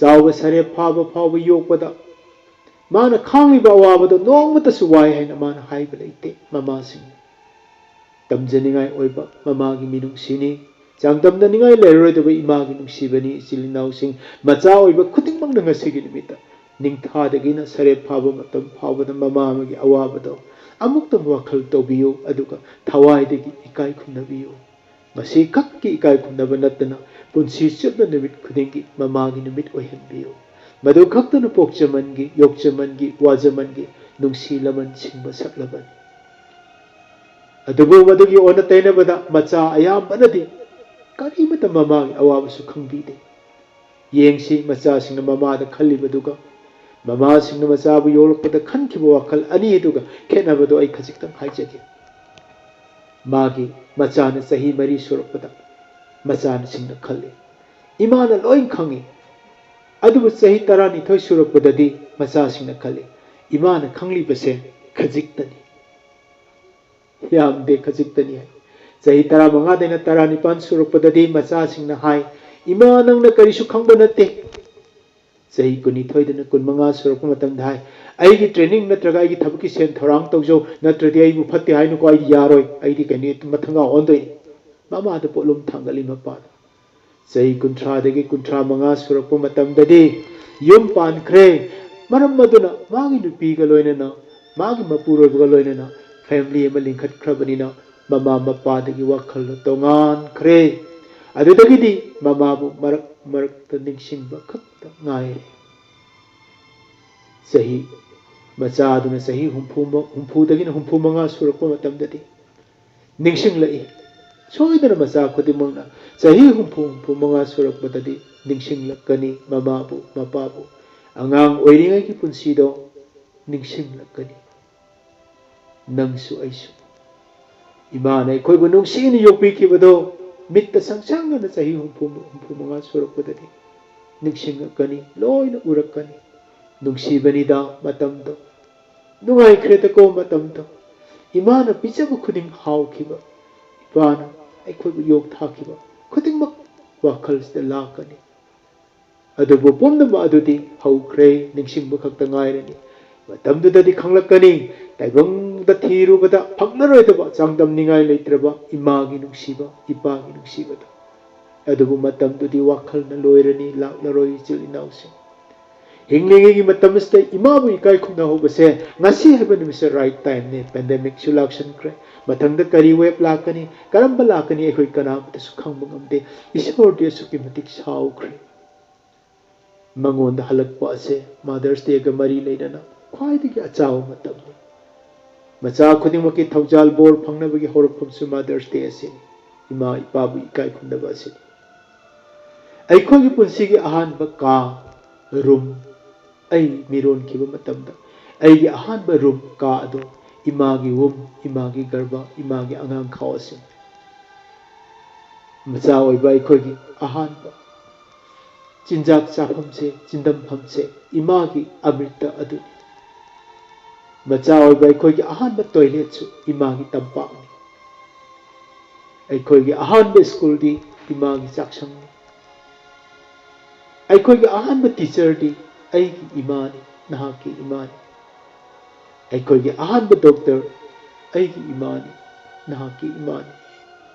ꯆꯥꯎꯕ ꯁꯔꯦꯞ ꯐꯥꯕ ꯐꯥꯎꯕ ꯌꯣꯛꯄꯗ ꯃꯥꯅ ꯈꯥꯡꯂꯤꯕ ꯑꯋꯥꯕꯗꯣ ꯅꯣꯡꯃꯇꯁꯨ ꯋꯥꯏ ꯍꯥꯏꯅ ꯃꯥꯅ ꯍꯥꯏꯕ ꯂꯩꯇꯦ꯫ ꯃꯃꯥꯁꯤꯡꯅ ꯇꯝꯖꯅꯤꯡꯉꯥꯏ ꯑꯣꯏꯕ ꯃꯃꯥꯒꯤ ꯃꯤꯅꯨꯡꯁꯤꯅꯤ꯫ ꯆꯥꯡꯗꯝꯅꯅꯤꯡꯉꯥꯏ ꯂꯩꯔꯔꯣꯏꯗꯕ ꯏꯃꯥꯒꯤ ꯅꯨꯡꯁꯤꯕꯅꯤ꯫ ꯏꯆꯤꯜ ꯏꯅꯥꯎꯁꯤꯡ, ꯃꯆꯥ ꯑꯣꯏꯕ ꯈꯨꯗꯤꯡꯃꯛꯅ ꯉꯁꯤꯒꯤ ꯅꯨꯃꯤꯠꯇ ꯅꯤꯡꯊꯥꯗꯒꯤꯅ ꯁꯔꯦꯞ ꯐꯥꯕ ꯃꯇꯝ ꯐꯥꯎꯕꯗ ꯃꯃꯥ ꯑꯃꯒꯤ ꯑꯋꯥꯕꯗꯣ ꯑꯃꯨꯛꯇꯪ ꯋꯥꯈꯜ ꯇꯧꯕꯤꯌꯨ, ꯑꯗꯨꯒ ꯊꯋꯥꯏꯗꯒꯤ ꯏꯀꯥꯏ ꯈꯨꯝꯅꯕꯤꯌꯨ꯫ ꯃꯁꯤ ꯈꯛꯀꯤ ꯏꯀꯥꯏ ꯈꯨꯝꯅꯕ ꯅꯠꯇꯅ ꯄꯨꯟꯁꯤ ꯆꯨꯞꯅ ꯅꯨꯃꯤꯠ ꯈꯨꯗꯤꯡꯒꯤ ꯃꯃꯥꯒꯤ ꯅꯨꯃꯤꯠ ꯑꯣꯏꯍꯟꯕꯤꯌꯨ꯫ ꯃꯗꯨ ꯈꯛꯇꯅ ꯄꯣꯛꯆꯃꯟꯒꯤ, ꯌꯣꯛꯆꯃꯟꯒꯤ, ꯋꯥꯖꯃꯟꯒꯤ ꯅꯨꯡꯁꯤ ꯂꯃꯟ ꯁꯤꯡꯕ ꯁꯛꯂꯕꯅꯤ꯫ ꯑꯗꯨꯕꯨ ꯃꯗꯨꯒꯤ ꯑꯣꯟꯅ ꯇꯩꯅꯕꯗ ꯃꯆꯥ ꯑꯌꯥꯝꯕꯅꯗꯤ ꯀꯔꯤꯃꯠꯇ ꯃꯃꯥꯒꯤ ꯑꯋꯥꯕꯁꯨ ꯈꯪꯕꯤꯗꯦ꯫ ꯌꯦꯡꯁꯤ, ꯃꯆꯥꯁꯤꯡꯅ ꯃꯃꯥꯗ ꯈꯜꯂꯤꯕꯗꯨꯒ ꯃꯃꯥꯁꯤꯡꯅ ꯃꯆꯥꯕꯨ ꯌꯣꯛꯂꯛꯄꯗ ꯈꯟꯈꯤꯕ ꯋꯥꯈꯜ ꯑꯅꯤ ꯑꯗꯨꯒ ꯈꯦꯠꯅꯕꯗꯨ ꯑꯩ ꯈꯖꯤꯛꯇꯪ ꯍꯥꯏꯖꯒꯦ꯫ ꯃꯥꯒꯤ ꯃꯆꯥꯅ ꯆꯍꯤ ꯃꯔꯤ ꯁꯨꯔꯛꯄꯗ ꯃꯆꯥꯁꯤꯡꯅ ꯈꯜꯂꯤ, ꯏꯃꯥꯅ ꯂꯣꯏ ꯈꯪꯉꯤ꯫ ꯑꯗꯨꯕꯨ ꯆꯍꯤ ꯇꯔꯥꯅꯤꯊꯣꯏ ꯁꯨꯔꯛꯄꯗꯗꯤ ꯃꯆꯥꯁꯤꯡꯅ ꯈꯜꯂꯤ, "ꯏꯃꯥꯅ ꯈꯪꯂꯤꯕꯁꯦ ꯈꯖꯤꯛꯇꯅꯤ, ꯌꯥꯝꯗꯦ, ꯈꯖꯤꯛꯇꯅꯤ" ꯍꯥꯏ꯫ ꯆꯍꯤ ꯇꯔꯥꯃꯉꯥꯗꯩꯅ ꯇꯔꯥꯅꯤꯄꯥꯟ ꯁꯨꯔꯛꯄꯗꯗꯤ ꯃꯆꯥꯁꯤꯡꯅ ꯍꯥꯏ, "ꯏꯃꯥ, ꯅꯪꯅ ꯀꯔꯤꯁꯨ ꯈꯪꯕ ꯅꯠꯇꯦ"꯫ ꯆꯍꯤ ꯀꯨꯟꯅꯤꯊꯣꯏꯗꯅ ꯀꯨꯟꯃꯉꯥ ꯁꯨꯔꯛꯄ ꯃꯇꯝꯗ ꯍꯥꯏ, "ꯑꯩꯒꯤ training ꯅꯠꯇ꯭ꯔꯒ ꯑꯩꯒꯤ ꯊꯕꯛꯀꯤ ꯁꯦꯟ ꯊꯧꯔꯥꯡ ꯇꯧꯖꯧ, ꯅꯠꯇ꯭ꯔꯗꯤ ꯑꯩꯕꯨ ꯐꯠꯇꯦ ꯍꯥꯏꯅꯨꯀꯣ, ꯑꯩꯗꯤ ꯌꯥꯔꯣꯏ, ꯑꯩꯗꯤ ꯀꯩꯅꯣ ꯃꯊꯪꯒ ꯑꯣꯟꯗꯣꯏꯅꯤ"꯫ ꯃꯃꯥꯗ ꯄꯣꯠꯂꯨꯝ ꯊꯥꯡꯒꯠꯂꯤ ꯃꯄꯥꯗ꯫ ꯆꯍꯤ ꯀꯨꯟꯊ꯭ꯔꯥꯗꯒꯤ ꯀꯨꯟꯊ꯭ꯔꯥ ꯃꯉꯥ ꯁꯨꯔꯛꯄ ꯃꯇꯝꯗꯗꯤ ꯌꯨꯝ ꯄꯥꯟꯈ꯭ꯔꯦ꯫ ꯃꯔꯝ ꯑꯗꯨꯅ ꯃꯥꯒꯤ ꯅꯨꯄꯤꯒ ꯂꯣꯏꯅꯅ, ꯃꯥꯒꯤ ꯃꯄꯨꯔꯣꯏꯕꯒ ꯂꯣꯏꯅꯅ family ꯑꯃ ꯂꯤꯡꯈꯠꯈ꯭ꯔꯕꯅꯤꯅ ꯃꯃꯥ ꯃꯄꯥꯗꯒꯤ ꯋꯥꯈꯜꯗꯣ ꯇꯣꯉꯥꯟꯈ꯭ꯔꯦ꯫ ꯑꯗꯨꯗꯒꯤꯗꯤ ꯃꯃꯥꯕꯨ ꯃꯔꯛ ꯃꯔꯛꯇ ꯅꯤꯡꯁꯤꯡꯕ ꯈꯛꯇ ꯉꯥꯏꯔꯦ꯫ ꯆꯍꯤ, ꯃꯆꯥꯗꯨꯅ ꯆꯍꯤ ꯍꯨꯝꯐꯨ, ꯍꯨꯝꯐꯨꯗꯒꯤꯅ ꯍꯨꯝꯐꯨ ꯃꯉꯥ ꯁꯨꯔꯛꯄ ꯃꯇꯝꯗꯗꯤ ꯅꯤꯡꯁꯤꯡꯂꯛꯏ꯫ ꯁꯣꯏꯗꯅ ꯃꯆꯥ ꯈꯨꯗꯤꯡꯃꯛꯅ ꯆꯍꯤ ꯍꯨꯝꯐꯨ, ꯍꯨꯝꯐꯨ ꯃꯉꯥ ꯁꯨꯔꯛꯄꯗꯗꯤ ꯅꯤꯡꯁꯤꯡꯂꯛꯀꯅꯤ ꯃꯃꯥꯕꯨ, ꯃꯄꯥꯕꯨ꯫ ꯑꯉꯥꯡ ꯑꯣꯏꯔꯤꯉꯩꯒꯤ ꯄꯨꯟꯁꯤꯗꯣ ꯅꯤꯡꯁꯤꯡꯂꯛꯀꯅꯤ꯫ ꯅꯪꯁꯨ ꯑꯩꯁꯨ꯫ ꯏꯃꯥꯅ ꯑꯩꯈꯣꯏꯕꯨ ꯅꯨꯡꯁꯤꯅ ꯌꯣꯛꯄꯤꯈꯤꯕꯗꯣ ꯃꯤꯠꯇ ꯁꯪ ꯁꯪꯅ ꯆꯍꯤ ꯍꯨꯝꯐꯨ, ꯍꯨꯝꯐꯨ ꯃꯉꯥ ꯁꯨꯔꯛꯄꯗꯗꯤ ꯅꯤꯡꯁꯤꯡꯂꯛꯀꯅꯤ, ꯂꯣꯏꯅ ꯎꯔꯛꯀꯅꯤ꯫ ꯅꯨꯡꯁꯤꯕꯅꯤꯗ ꯃꯇꯝꯗꯣ꯫ ꯅꯨꯡꯉꯥꯏꯈ꯭ꯔꯦꯗꯀꯣ ꯃꯇꯝꯗꯣ꯫ ꯏꯃꯥꯅ ꯄꯤꯖꯕ ꯈꯨꯗꯤꯡ ꯍꯥꯎꯈꯤꯕ, ꯏꯄꯥꯅ ꯑꯩꯈꯣꯏꯕꯨ ꯌꯣꯛ ꯊꯥꯈꯤꯕ ꯈꯨꯗꯤꯡꯃꯛ ꯋꯥꯈꯜꯁꯤꯗ ꯂꯥꯛꯀꯅꯤ꯫ ꯑꯗꯨꯕꯨ ꯄꯨꯝꯅꯃꯛ ꯑꯗꯨꯗꯤ ꯍꯧꯈ꯭ꯔꯦ, ꯅꯤꯡꯁꯤꯡꯕ ꯈꯛꯇ ꯉꯥꯏꯔꯅꯤ꯫ ꯃꯇꯝꯗꯨꯗꯗꯤ ꯈꯪꯂꯛꯀꯅꯤ, ꯇꯥꯏꯕꯪꯗ ꯊꯤꯔꯨꯕꯗ ꯐꯪꯂꯔꯣꯏꯗꯕ ꯆꯥꯡꯗꯝꯅꯤꯡꯉꯥꯏ ꯂꯩꯇ꯭ꯔꯕ ꯏꯃꯥꯒꯤ ꯅꯨꯡꯁꯤꯕ, ꯏꯄꯥꯒꯤ ꯅꯨꯡꯁꯤꯕꯗꯣ꯫ ꯑꯗꯨꯕꯨ ꯃꯇꯝꯗꯨꯗꯤ ꯋꯥꯈꯜꯅ ꯂꯣꯏꯔꯅꯤ, ꯂꯥꯛꯂꯔꯣꯏ, ꯏꯆꯤꯜ ꯏꯅꯥꯎꯁꯤꯡ꯫ ꯍꯤꯡꯂꯤꯉꯩꯒꯤ ꯃꯇꯝꯁꯤꯗ ꯏꯃꯥꯕꯨ ꯏꯀꯥꯏ ꯈꯨꯝꯅꯍꯧꯕꯁꯦ ꯉꯁꯤ ꯍꯥꯏꯕ ꯅꯨꯃꯤꯠꯁꯦ right time ꯅꯦ꯫ Pandemic ꯁꯨ ꯂꯥꯛꯁꯟꯈ꯭ꯔꯦ, ꯃꯊꯪꯗ ꯀꯔꯤ wave ꯂꯥꯛꯀꯅꯤ, ꯀꯔꯝꯕ ꯂꯥꯛꯀꯅꯤ, ꯑꯩꯈꯣꯏ ꯀꯅꯥꯃꯠꯇꯁꯨ ꯈꯪꯕ ꯉꯝꯗꯦ꯫ ꯏꯁꯣꯔꯗꯤ ꯑꯁꯨꯛꯀꯤ ꯃꯇꯤꯛ ꯁꯥꯎꯈ꯭ꯔꯦ꯫ ꯃꯉꯣꯟꯗ ꯍꯜꯂꯛꯄ ꯑꯁꯦ Mother's Day ꯒ ꯃꯔꯤ ꯂꯩꯅꯅ ꯈ꯭ꯋꯥꯏꯗꯒꯤ ꯑꯆꯥꯎꯕ ꯃꯇꯝꯅꯤ꯫ ꯃꯆꯥ ꯈꯨꯗꯤꯡꯃꯛꯀꯤ ꯊꯧꯖꯥꯜ ꯕꯣꯔ ꯐꯪꯅꯕꯒꯤ ꯍꯧꯔꯛꯐꯝꯁꯨ Mother's Day ꯑꯁꯤꯅꯤ꯫ ꯏꯃꯥ ꯏꯄꯥꯕꯨ ꯏꯀꯥꯏ ꯈꯨꯝꯅꯕ ꯑꯁꯤꯅꯤ꯫ ꯑꯩꯈꯣꯏꯒꯤ ꯄꯨꯟꯁꯤꯒꯤ ꯑꯍꯥꯟꯕ ꯀꯥ, room, ꯑꯩ ꯃꯤꯔꯣꯟꯈꯤꯕ ꯃꯇꯝꯗ ꯑꯩꯒꯤ ꯑꯍꯥꯟꯕ room, ꯀꯥ ꯑꯗꯣ ꯏꯃꯥꯒꯤ womb, ꯏꯃꯥꯒꯤ ꯒꯔꯚ, ꯏꯃꯥꯒꯤ ꯑꯉꯥꯡꯈꯥꯎ ꯑꯁꯤꯅꯤ꯫ ꯃꯆꯥ ꯑꯣꯏꯕ ꯑꯩꯈꯣꯏꯒꯤ ꯑꯍꯥꯟꯕ ꯆꯤꯟꯖꯥꯛ ꯆꯥꯐꯝꯁꯦ, ꯆꯤꯟꯗꯝꯐꯝꯁꯦ ꯏꯃꯥꯒꯤ ꯑꯃ꯭ꯔꯤꯇ ꯑꯗꯨꯅꯤ꯫ ꯃꯆꯥ ꯑꯣꯏꯕ ꯑꯩꯈꯣꯏꯒꯤ ꯑꯍꯥꯟꯕ ꯇꯣꯏꯂꯦꯠꯁꯨ ꯏꯃꯥꯒꯤ ꯇꯝꯄꯥꯛꯅꯤ꯫ ꯑꯩꯈꯣꯏꯒꯤ ꯑꯍꯥꯟꯕ ꯁ꯭ꯀꯨꯜꯗꯤ ꯏꯃꯥꯒꯤ ꯆꯥꯛꯁꯪꯅꯤ꯫ ꯑꯩꯈꯣꯏꯒꯤ ꯑꯍꯥꯟꯕ ꯇꯤꯆꯔꯗꯤ ꯑꯩꯒꯤ ꯏꯃꯥꯅꯤ, ꯅꯍꯥꯛꯀꯤ ꯏꯃꯥꯅꯤ꯫ ꯑꯩꯈꯣꯏꯒꯤ ꯑꯍꯥꯟꯕ ꯗꯣꯛꯇꯔ ꯑꯩꯒꯤ ꯏꯃꯥꯅꯤ, ꯅꯍꯥꯛꯀꯤ ꯏꯃꯥꯅꯤ꯫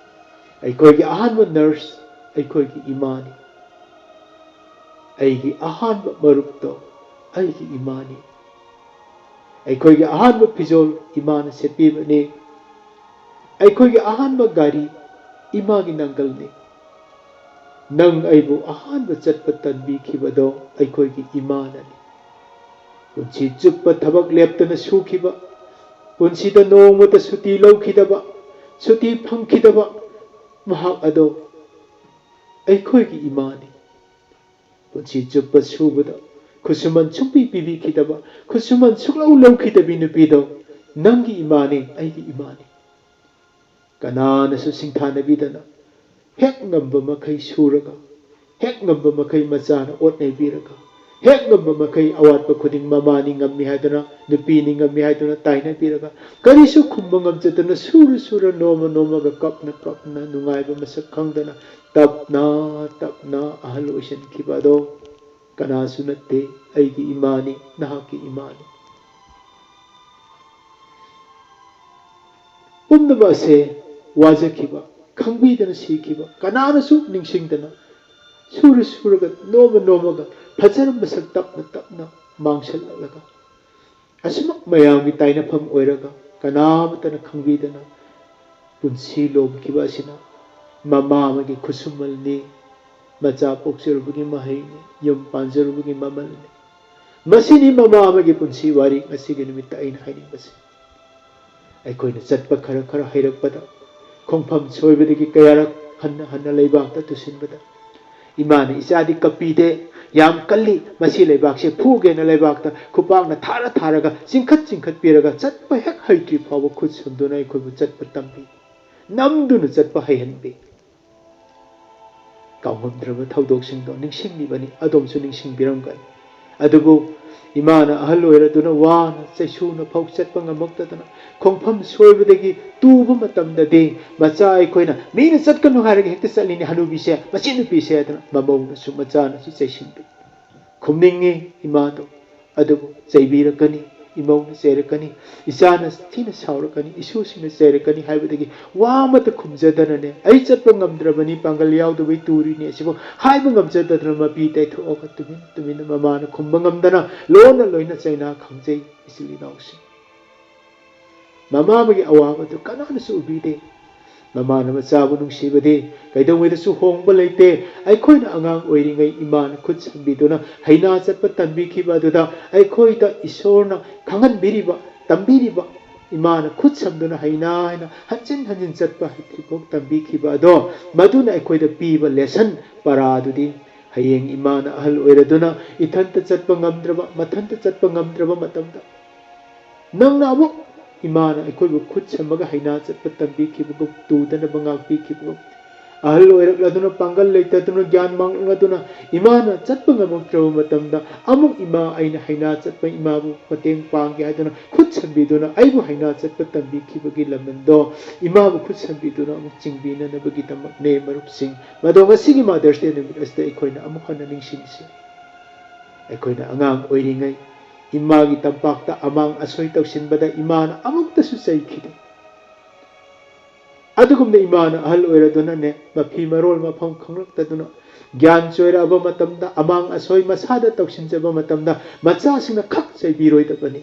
ꯑꯩꯈꯣꯏꯒꯤ ꯑꯍꯥꯟꯕ ꯅꯔꯁ ꯑꯩꯈꯣꯏꯒꯤ ꯏꯃꯥꯅꯤ꯫ ꯑꯩꯒꯤ ꯑꯍꯥꯟꯕ ꯃꯔꯨꯞꯇꯣ ꯑꯩꯒꯤ ꯏꯃꯥꯅꯤ꯫ ꯑꯩꯈꯣꯏꯒꯤ ꯑꯍꯥꯟꯕ ꯐꯤꯖꯣꯜ ꯏꯃꯥꯅ ꯁꯦꯠꯄꯤꯕꯅꯤ꯫ ꯑꯩꯈꯣꯏꯒꯤ ꯑꯍꯥꯟꯕ ꯒꯥꯔꯤ ꯏꯃꯥꯒꯤ ꯅꯥꯡꯒꯜꯅꯤ꯫ ꯅꯪ ꯑꯩꯕꯨ ꯑꯍꯥꯟꯕ ꯆꯠꯄ ꯇꯝꯕꯤꯈꯤꯕꯗꯣ ꯑꯩꯈꯣꯏꯒꯤ ꯏꯃꯥꯅꯅꯤ꯫ ꯄꯨꯟꯁꯤ ꯆꯨꯞꯄ ꯊꯕꯛ ꯂꯦꯞꯇꯅ ꯁꯨꯈꯤꯕ, ꯄꯨꯟꯁꯤꯗ ꯅꯣꯡꯃꯇ ꯁꯨꯇꯤ ꯂꯧꯈꯤꯗꯕ, ꯁꯨꯇꯤ ꯐꯪꯈꯤꯗꯕ ꯃꯍꯥꯛ ꯑꯗꯣ ꯑꯩꯈꯣꯏꯒꯤ ꯏꯃꯥꯅꯤ꯫ ꯄꯨꯟꯁꯤ ꯆꯨꯞꯄ ꯁꯨꯕꯗ ꯈꯨꯠꯁꯨꯃꯟ ꯁꯨꯡꯄꯤ ꯄꯤꯕꯤꯈꯤꯗꯕ, ꯈꯨꯠꯁꯨꯃꯟ ꯁꯨꯡꯂꯧ ꯂꯧꯈꯤꯗꯕꯤ ꯅꯨꯄꯤꯗꯣ ꯅꯪꯒꯤ ꯏꯃꯥꯅꯤ, ꯑꯩꯒꯤ ꯏꯃꯥꯅꯤ꯫ ꯀꯅꯥꯅꯁꯨ ꯁꯤꯡꯊꯥꯅꯕꯤꯗꯅ ꯍꯦꯛ ꯉꯝꯕ ꯃꯈꯩ ꯁꯨꯔꯒ, ꯍꯦꯛ ꯉꯝꯕ ꯃꯈꯩ ꯃꯆꯥꯅ ꯑꯣꯠ ꯅꯩꯕꯤꯔꯒ, ꯍꯦꯛ ꯉꯝꯕ ꯃꯈꯩ ꯑꯋꯥꯠꯄ ꯈꯨꯗꯤꯡ ꯃꯃꯥꯅꯤ ꯉꯝꯃꯤ ꯍꯥꯏꯗꯨꯅ, ꯅꯨꯄꯤꯅꯤ ꯉꯝꯃꯤ ꯍꯥꯏꯗꯨꯅ ꯇꯥꯏꯅꯕꯤꯔꯒ, ꯀꯔꯤꯁꯨ ꯈꯨꯝꯕ ꯉꯝꯖꯗꯅ ꯁꯨꯔ ꯁꯨꯔ ꯅꯣꯝꯃ ꯅꯣꯝꯃꯒ ꯀꯞꯅ ꯀꯞꯅ ꯅꯨꯡꯉꯥꯏꯕ ꯃꯁꯛ ꯈꯪꯗꯅ ꯇꯞꯅ ꯇꯞꯅ ꯑꯍꯜ ꯑꯣꯏꯁꯤꯟꯈꯤꯕ ꯑꯗꯣ ꯀꯅꯥꯁꯨ ꯅꯠꯇꯦ, ꯑꯩꯒꯤ ꯏꯃꯥꯅꯤ, ꯅꯍꯥꯛꯀꯤ ꯏꯃꯥꯅꯤ꯫ ꯄꯨꯝꯅꯃꯛ ꯑꯁꯦ ꯋꯥꯖꯈꯤꯕ, ꯈꯪꯕꯤꯗꯅ ꯁꯤꯈꯤꯕ, ꯀꯅꯥꯅꯁꯨ ꯅꯤꯡꯁꯤꯡꯗꯅ ꯁꯨꯔ ꯁꯨꯔꯒ ꯅꯣꯝꯃ ꯅꯣꯝꯃꯒ ꯐꯖꯔꯝꯕ ꯁꯛ ꯇꯞꯅ ꯇꯞꯅ ꯃꯥꯡꯁꯤꯜꯂꯛꯂꯒ ꯑꯁꯨꯃꯛ ꯃꯌꯥꯝꯒꯤ ꯇꯥꯏꯅꯐꯝ ꯑꯣꯏꯔꯒ ꯀꯅꯥꯃꯠꯇꯅ ꯈꯪꯕꯤꯗꯅ ꯄꯨꯟꯁꯤ ꯂꯣꯝꯈꯤꯕ ꯑꯁꯤꯅ ꯃꯃꯥ ꯑꯃꯒꯤ ꯈꯨꯠꯁꯨꯃꯜꯅꯤ, ꯃꯆꯥ ꯄꯣꯛꯆꯔꯨꯕꯒꯤ ꯃꯍꯩꯅꯤ, ꯌꯨꯝ ꯄꯥꯟꯖꯔꯨꯕꯒꯤ ꯃꯃꯜꯅꯤ꯫ ꯃꯁꯤꯅꯤ ꯃꯃꯥ ꯑꯃꯒꯤ ꯄꯨꯟꯁꯤ ꯋꯥꯔꯤ ꯉꯁꯤꯒꯤ ꯅꯨꯃꯤꯠꯇ ꯑꯩꯅ ꯍꯥꯏꯅꯤꯡꯕꯁꯤ꯫ ꯑꯩꯈꯣꯏꯅ ꯆꯠꯄ ꯈꯔ ꯈꯔ ꯍꯩꯔꯛꯄꯗ, ꯈꯣꯡꯐꯝ ꯁꯣꯏꯕꯗꯒꯤ ꯀꯌꯥꯔꯛ ꯍꯟꯅ ꯍꯟꯅ ꯂꯩꯕꯥꯛꯇ ꯇꯨꯁꯤꯟꯕꯗ, ꯏꯃꯥꯅ ꯏꯆꯥꯗꯤ ꯀꯞꯄꯤꯗꯦ, ꯌꯥꯝ ꯀꯜꯂꯤ, ꯃꯁꯤ ꯂꯩꯕꯥꯛꯁꯦ ꯐꯨꯒꯦꯅ ꯂꯩꯕꯥꯛꯇ ꯈꯨꯄꯥꯛꯅ ꯊꯥꯔ ꯊꯥꯔꯒ, ꯆꯤꯡꯈꯠ ꯆꯤꯡꯈꯠꯄꯤꯔꯒ ꯆꯠꯄ ꯍꯦꯛ ꯍꯩꯇ꯭ꯔꯤ ꯐꯥꯎꯕ ꯈꯨꯠ ꯁꯨꯝꯗꯨꯅ ꯑꯩꯈꯣꯏꯕꯨ ꯆꯠꯄ ꯇꯝꯕꯤ, ꯅꯝꯗꯨꯅ ꯆꯠꯄ ꯍꯩꯍꯟꯕꯤ꯫ ꯀꯥꯎꯉꯝꯗ꯭ꯔꯕ ꯊꯧꯗꯣꯛꯁꯤꯡꯗꯣ ꯅꯤꯡꯁꯤꯡꯂꯤꯕꯅꯤ꯫ ꯑꯗꯣꯝꯁꯨ ꯅꯤꯡꯁꯤꯡꯕꯤꯔꯝꯒꯅꯤ꯫ ꯑꯗꯨꯕꯨ ꯏꯃꯥꯅ ꯑꯍꯜ ꯑꯣꯏꯔꯗꯨꯅ ꯋꯥꯅ ꯆꯩꯁꯨꯅ ꯐꯥꯎ ꯆꯠꯄ ꯉꯝꯃꯛꯇꯗꯅ ꯈꯣꯡꯐꯝ ꯁꯣꯏꯕꯗꯒꯤ ꯇꯨꯕ ꯃꯇꯝꯗꯗꯤ ꯃꯆꯥ ꯑꯩꯈꯣꯏꯅ "ꯃꯤꯅ ꯆꯠꯀꯅꯨ ꯍꯥꯏꯔꯒ ꯍꯦꯛꯇ ꯆꯠꯂꯤꯅꯦ ꯍꯅꯨꯕꯤꯁꯦ, ꯃꯆꯦ ꯅꯨꯄꯤꯁꯦ" ꯍꯥꯏꯗꯅ ꯃꯃꯧꯅꯁꯨ ꯃꯆꯥꯅꯁꯨ ꯆꯩꯁꯤꯟꯕꯤ꯫ ꯈꯨꯝꯅꯤꯡꯉꯤ ꯏꯃꯥꯗꯣ꯫ ꯑꯗꯨꯕꯨ ꯆꯩꯕꯤꯔꯛꯀꯅꯤ, ꯏꯃꯧꯅ ꯆꯩꯔꯛꯀꯅꯤ, ꯏꯆꯥꯅ ꯊꯤꯅ ꯁꯥꯎꯔꯛꯀꯅꯤ, ꯏꯁꯨꯁꯤꯡꯅ ꯆꯩꯔꯛꯀꯅꯤ ꯍꯥꯏꯕꯗꯒꯤ ꯋꯥ ꯑꯃꯠꯇ ꯈꯨꯝꯖꯗꯅꯅꯦ, "ꯑꯩ ꯆꯠꯄ ꯉꯝꯗ꯭ꯔꯕꯅꯤ, ꯄꯥꯡꯒꯜ ꯌꯥꯎꯗꯕꯩ ꯇꯨꯔꯤꯅꯤ" ꯑꯁꯤꯕꯨ ꯍꯥꯏꯕ ꯉꯝꯖꯗꯗꯅ ꯃꯄꯤ ꯇꯩꯊꯣꯛꯑꯒ ꯇꯨꯃꯤꯟ ꯇꯨꯃꯤꯟꯅ ꯃꯃꯥꯅ ꯈꯨꯝꯕ ꯉꯝꯗꯅ ꯂꯣꯟꯅ ꯂꯣꯏꯅ ꯆꯩꯅꯥ ꯈꯪꯖꯩ ꯏꯆꯤꯜ ꯏꯅꯥꯎꯁꯤꯡ꯫ ꯃꯃꯥ ꯑꯃꯒꯤ ꯑꯋꯥꯕꯗꯨ ꯀꯅꯥꯅꯁꯨ ꯎꯕꯤꯗꯦ꯫ ꯃꯃꯥꯅ ꯃꯆꯥꯕꯨ ꯅꯨꯡꯁꯤꯕꯗꯤ ꯀꯩꯗꯧꯉꯩꯗꯁꯨ ꯍꯣꯡꯕ ꯂꯩꯇꯦ꯫ ꯑꯩꯈꯣꯏꯅ ꯑꯉꯥꯡ ꯑꯣꯏꯔꯤꯉꯩ ꯏꯃꯥꯅ ꯈꯨꯠ ꯁꯝꯕꯤꯗꯨꯅ ꯍꯩꯅꯥ ꯆꯠꯄ ꯇꯝꯕꯤꯈꯤꯕ ꯑꯗꯨꯗ ꯑꯩꯈꯣꯏꯗ ꯏꯁꯣꯔꯅ ꯈꯪꯍꯟꯕꯤꯔꯤꯕ, ꯇꯝꯕꯤꯔꯤꯕ, ꯏꯃꯥꯅ ꯈꯨꯠ ꯁꯝꯗꯨꯅ ꯍꯩꯅꯥ ꯍꯥꯏꯅ ꯍꯟꯖꯤꯟ ꯍꯟꯖꯤꯟ ꯆꯠꯄ ꯍꯩꯇ꯭ꯔꯤꯐꯥꯎ ꯇꯝꯕꯤꯈꯤꯕ ꯑꯗꯣ, ꯃꯗꯨꯅ ꯑꯩꯈꯣꯏꯗ ꯄꯤꯕ ꯂꯦꯁꯟ ꯄꯔꯥꯗꯨꯗꯤ ꯍꯌꯦꯡ ꯏꯃꯥꯅ ꯑꯍꯜ ꯑꯣꯏꯔꯗꯨꯅ ꯏꯊꯟꯇ ꯆꯠꯄ ꯉꯝꯗ꯭ꯔꯕ, ꯃꯊꯟꯇ ꯆꯠꯄ ꯉꯝꯗ꯭ꯔꯕ ꯃꯇꯝꯗ ꯅꯪꯅ ꯑꯃꯨꯛ ꯏꯃꯥꯅ ꯑꯩꯈꯣꯏꯕꯨ ꯈꯨꯠ ꯁꯝꯃꯒ ꯍꯩꯅꯥ ꯆꯠꯄ ꯇꯝꯕꯤꯈꯤꯕꯒꯨꯝ, ꯇꯨꯗꯅꯕ ꯉꯥꯛꯄꯤꯈꯤꯕꯒꯨꯝ, ꯑꯍꯜ ꯑꯣꯏꯔꯛꯂꯗꯨꯅ, ꯄꯥꯡꯒꯜ ꯂꯩꯇꯗꯨꯅ, ꯒ꯭ꯌꯥꯟ ꯃꯥꯡꯂꯛꯂꯗꯨꯅ ꯏꯃꯥꯅ ꯆꯠꯄ ꯉꯝꯃꯛꯇ꯭ꯔꯕ ꯃꯇꯝꯗ ꯑꯃꯨꯛ ꯏꯃꯥ ꯑꯩꯅ ꯍꯩꯅꯥ ꯆꯠꯄ ꯏꯃꯥꯕꯨ ꯃꯇꯦꯡ ꯄꯥꯡꯒꯦ ꯍꯥꯏꯗꯨꯅ ꯈꯨꯠ ꯁꯝꯕꯤꯗꯨꯅ ꯑꯩꯕꯨ ꯍꯩꯅꯥ ꯆꯠꯄ ꯇꯝꯕꯤꯈꯤꯕꯒꯤ ꯂꯃꯟꯗꯣ ꯏꯃꯥꯕꯨ ꯈꯨꯠ ꯁꯝꯕꯤꯗꯨꯅ ꯑꯃꯨꯛ ꯆꯤꯡꯕꯤꯅꯅꯕꯒꯤꯗꯃꯛꯅꯦ ꯃꯔꯨꯞꯁꯤꯡ꯫ ꯃꯗꯣ ꯉꯁꯤꯒꯤ Mother's Day ꯅꯨꯃꯤꯠ ꯑꯁꯤꯗ ꯑꯩꯈꯣꯏꯅ ꯑꯃꯨꯛ ꯍꯟꯅ ꯅꯤꯡꯁꯤꯡꯁꯤ꯫ ꯑꯩꯈꯣꯏꯅ ꯑꯉꯥꯡ ꯑꯣꯏꯔꯤꯉꯩ ꯏꯃꯥꯒꯤ ꯇꯝꯄꯥꯛꯇ ꯑꯃꯥꯡ ꯑꯁꯣꯏ ꯇꯧꯁꯤꯟꯕꯗ ꯏꯃꯥꯅ ꯑꯃꯨꯛꯇꯁꯨ ꯆꯩꯈꯤꯗꯦ꯫ ꯑꯗꯨꯒꯨꯝꯅ ꯏꯃꯥꯅ ꯑꯍꯜ ꯑꯣꯏꯔꯗꯨꯅꯅꯦ, ꯃꯐꯤ ꯃꯔꯣꯜ ꯃꯐꯝ ꯈꯪꯂꯛꯇꯗꯨꯅ, ꯒ꯭ꯌꯥꯟ ꯆꯣꯏꯔꯛꯑꯕ ꯃꯇꯝꯗ, ꯑꯃꯥꯡ ꯑꯁꯣꯏ ꯃꯁꯥꯗ ꯇꯧꯁꯤꯟꯖꯕ ꯃꯇꯝꯗ, ꯃꯆꯥꯁꯤꯡꯅ ꯈꯛ ꯆꯩꯕꯤꯔꯣꯏꯗꯕꯅꯤ꯫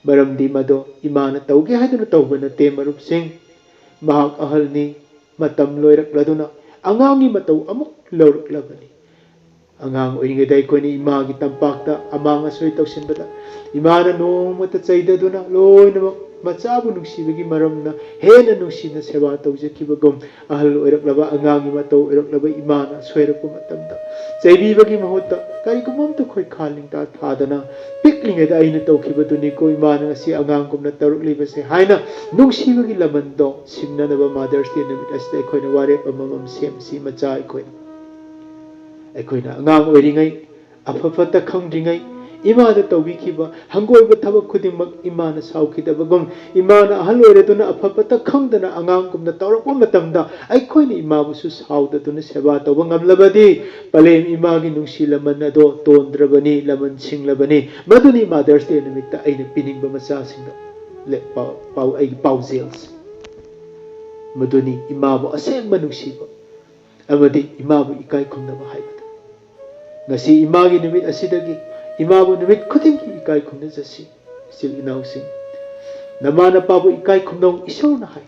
ꯃꯔꯝꯗꯤ ꯃꯗꯣ ꯏꯃꯥꯅ ꯇꯧꯒꯦ ꯍꯥꯏꯗꯨꯅ ꯇꯧꯕ ꯅꯠꯇꯦ, ꯃꯔꯨꯞꯁꯤꯡ꯫ ꯃꯍꯥꯛ ꯑꯍꯜꯅꯤ, ꯃꯇꯝ ꯂꯣꯏꯔꯛꯂꯗꯨꯅ ꯑꯉꯥꯡꯒꯤ ꯃꯇꯧ ꯑꯃꯨꯛ ꯂꯧꯔꯛꯂꯕꯅꯤ꯫ ꯑꯉꯥꯡ ꯑꯣꯏꯔꯤꯉꯩꯗ ꯑꯩꯈꯣꯏꯅ ꯏꯃꯥꯒꯤ ꯇꯝꯄꯥꯛꯇ ꯑꯃꯥꯡ ꯑꯁꯣꯏ ꯇꯧꯁꯤꯟꯕꯗ ꯏꯃꯥꯅ ꯅꯣꯡꯃꯇ ꯆꯩꯗꯗꯨꯅ ꯂꯣꯏꯅꯃꯛ ꯃꯆꯥꯕꯨ ꯅꯨꯡꯁꯤꯕꯒꯤ ꯃꯔꯝꯅ ꯍꯦꯟꯅ ꯅꯨꯡꯁꯤꯅ ꯁꯦꯕꯥ ꯇꯧꯖꯈꯤꯕꯒꯨꯝ, ꯑꯍꯜ ꯑꯣꯏꯔꯛꯂꯕ ꯑꯉꯥꯡꯒꯤ ꯃꯇꯧ ꯑꯣꯏꯔꯛꯂꯕ ꯏꯃꯥꯅ ꯁꯣꯏꯔꯛꯄ ꯃꯇꯝꯗ ꯆꯩꯕꯤꯕꯒꯤ ꯃꯍꯨꯠꯇ ꯀꯔꯤꯒꯨꯝꯕ ꯑꯝꯇ ꯈꯣꯏꯈꯥ ꯂꯤꯡꯇꯥ ꯊꯥꯗꯅ, "ꯄꯤꯛꯂꯤꯉꯩꯗ ꯑꯩꯅ ꯇꯧꯈꯤꯕꯗꯨꯅꯤꯀꯣ ꯏꯃꯥꯅ ꯉꯁꯤ ꯑꯉꯥꯡꯒꯨꯝꯅ ꯇꯧꯔꯛꯂꯤꯕꯁꯦ" ꯍꯥꯏꯅ ꯅꯨꯡꯁꯤꯕꯒꯤ ꯂꯃꯟꯗꯣ ꯁꯤꯡꯅꯅꯕ Mother's Day ꯅꯨꯃꯤꯠ ꯑꯁꯤꯗ ꯑꯩꯈꯣꯏꯅ ꯋꯥꯔꯦꯞ ꯑꯃꯃꯝ ꯁꯦꯝꯁꯤ, ꯃꯆꯥ ꯑꯩꯈꯣꯏꯅ꯫ ꯑꯩꯈꯣꯏꯅ ꯑꯉꯥꯡ ꯑꯣꯏꯔꯤꯉꯩ, ꯑꯐ ꯐꯠꯇ ꯈꯪꯗ꯭ꯔꯤꯉꯩ, ꯏꯃꯥꯗ ꯇꯧꯕꯤꯈꯤꯕ ꯍꯪꯒꯣꯏꯕ ꯊꯕꯛ ꯈꯨꯗꯤꯡꯃꯛ ꯏꯃꯥꯅ ꯁꯥꯎꯈꯤꯗꯕꯒꯨꯝ, ꯏꯃꯥꯅ ꯑꯍꯜ ꯑꯣꯏꯔꯗꯨꯅ ꯑꯐ ꯐꯠꯇ ꯈꯪꯗꯅ ꯑꯉꯥꯡꯒꯨꯝꯅ ꯇꯧꯔꯛꯄ ꯃꯇꯝꯗ, ꯑꯩꯈꯣꯏꯅ ꯏꯃꯥꯕꯨꯁꯨ ꯁꯥꯎꯗꯗꯨꯅ ꯁꯦꯕꯥ ꯇꯧꯕ ꯉꯝꯂꯕꯗꯤ, ꯄꯂꯦꯝ ꯏꯃꯥꯒꯤ ꯅꯨꯡꯁꯤ ꯂꯃꯟ ꯑꯗꯣ ꯇꯣꯟꯗ꯭ꯔꯕꯅꯤ, ꯂꯃꯟ ꯁꯤꯡꯂꯕꯅꯤ꯫ ꯃꯗꯨꯅꯤ Mother's Day ꯅꯨꯃꯤꯠꯇ ꯑꯩꯅ ꯄꯤꯅꯤꯡꯕ ꯃꯆꯥꯁꯤꯡꯗ ꯂꯦ-, ꯄꯥꯎ-, ꯄꯥꯎ-, ꯑꯩꯒꯤ ꯄꯥꯎꯖꯦꯜꯁꯦ꯫ ꯃꯗꯨꯅꯤ ꯏꯃꯥꯕꯨ ꯑꯁꯦꯡꯕ ꯅꯨꯡꯁꯤꯕ ꯑꯃꯗꯤ ꯏꯃꯥꯕꯨ ꯏꯀꯥꯏ ꯈꯨꯝꯅꯕ ꯍꯥꯏꯕꯗꯨ꯫ ꯉꯁꯤ ꯏꯃꯥꯒꯤ ꯅꯨꯃꯤꯠ ꯑꯁꯤꯗꯒꯤ ꯏꯃꯥꯕꯨ ꯅꯨꯃꯤꯠ ꯈꯨꯗꯤꯡꯒꯤ ꯏꯀꯥꯏ ꯈꯨꯝꯅꯖꯁꯤ꯫ ꯏꯆꯤꯜ ꯏꯅꯥꯎꯁꯤꯡ, ꯅꯃꯥ ꯅꯄꯥꯕꯨ ꯏꯀꯥꯏ ꯈꯨꯝꯅꯧ, ꯏꯁꯣꯔꯅ ꯍꯥꯏ꯫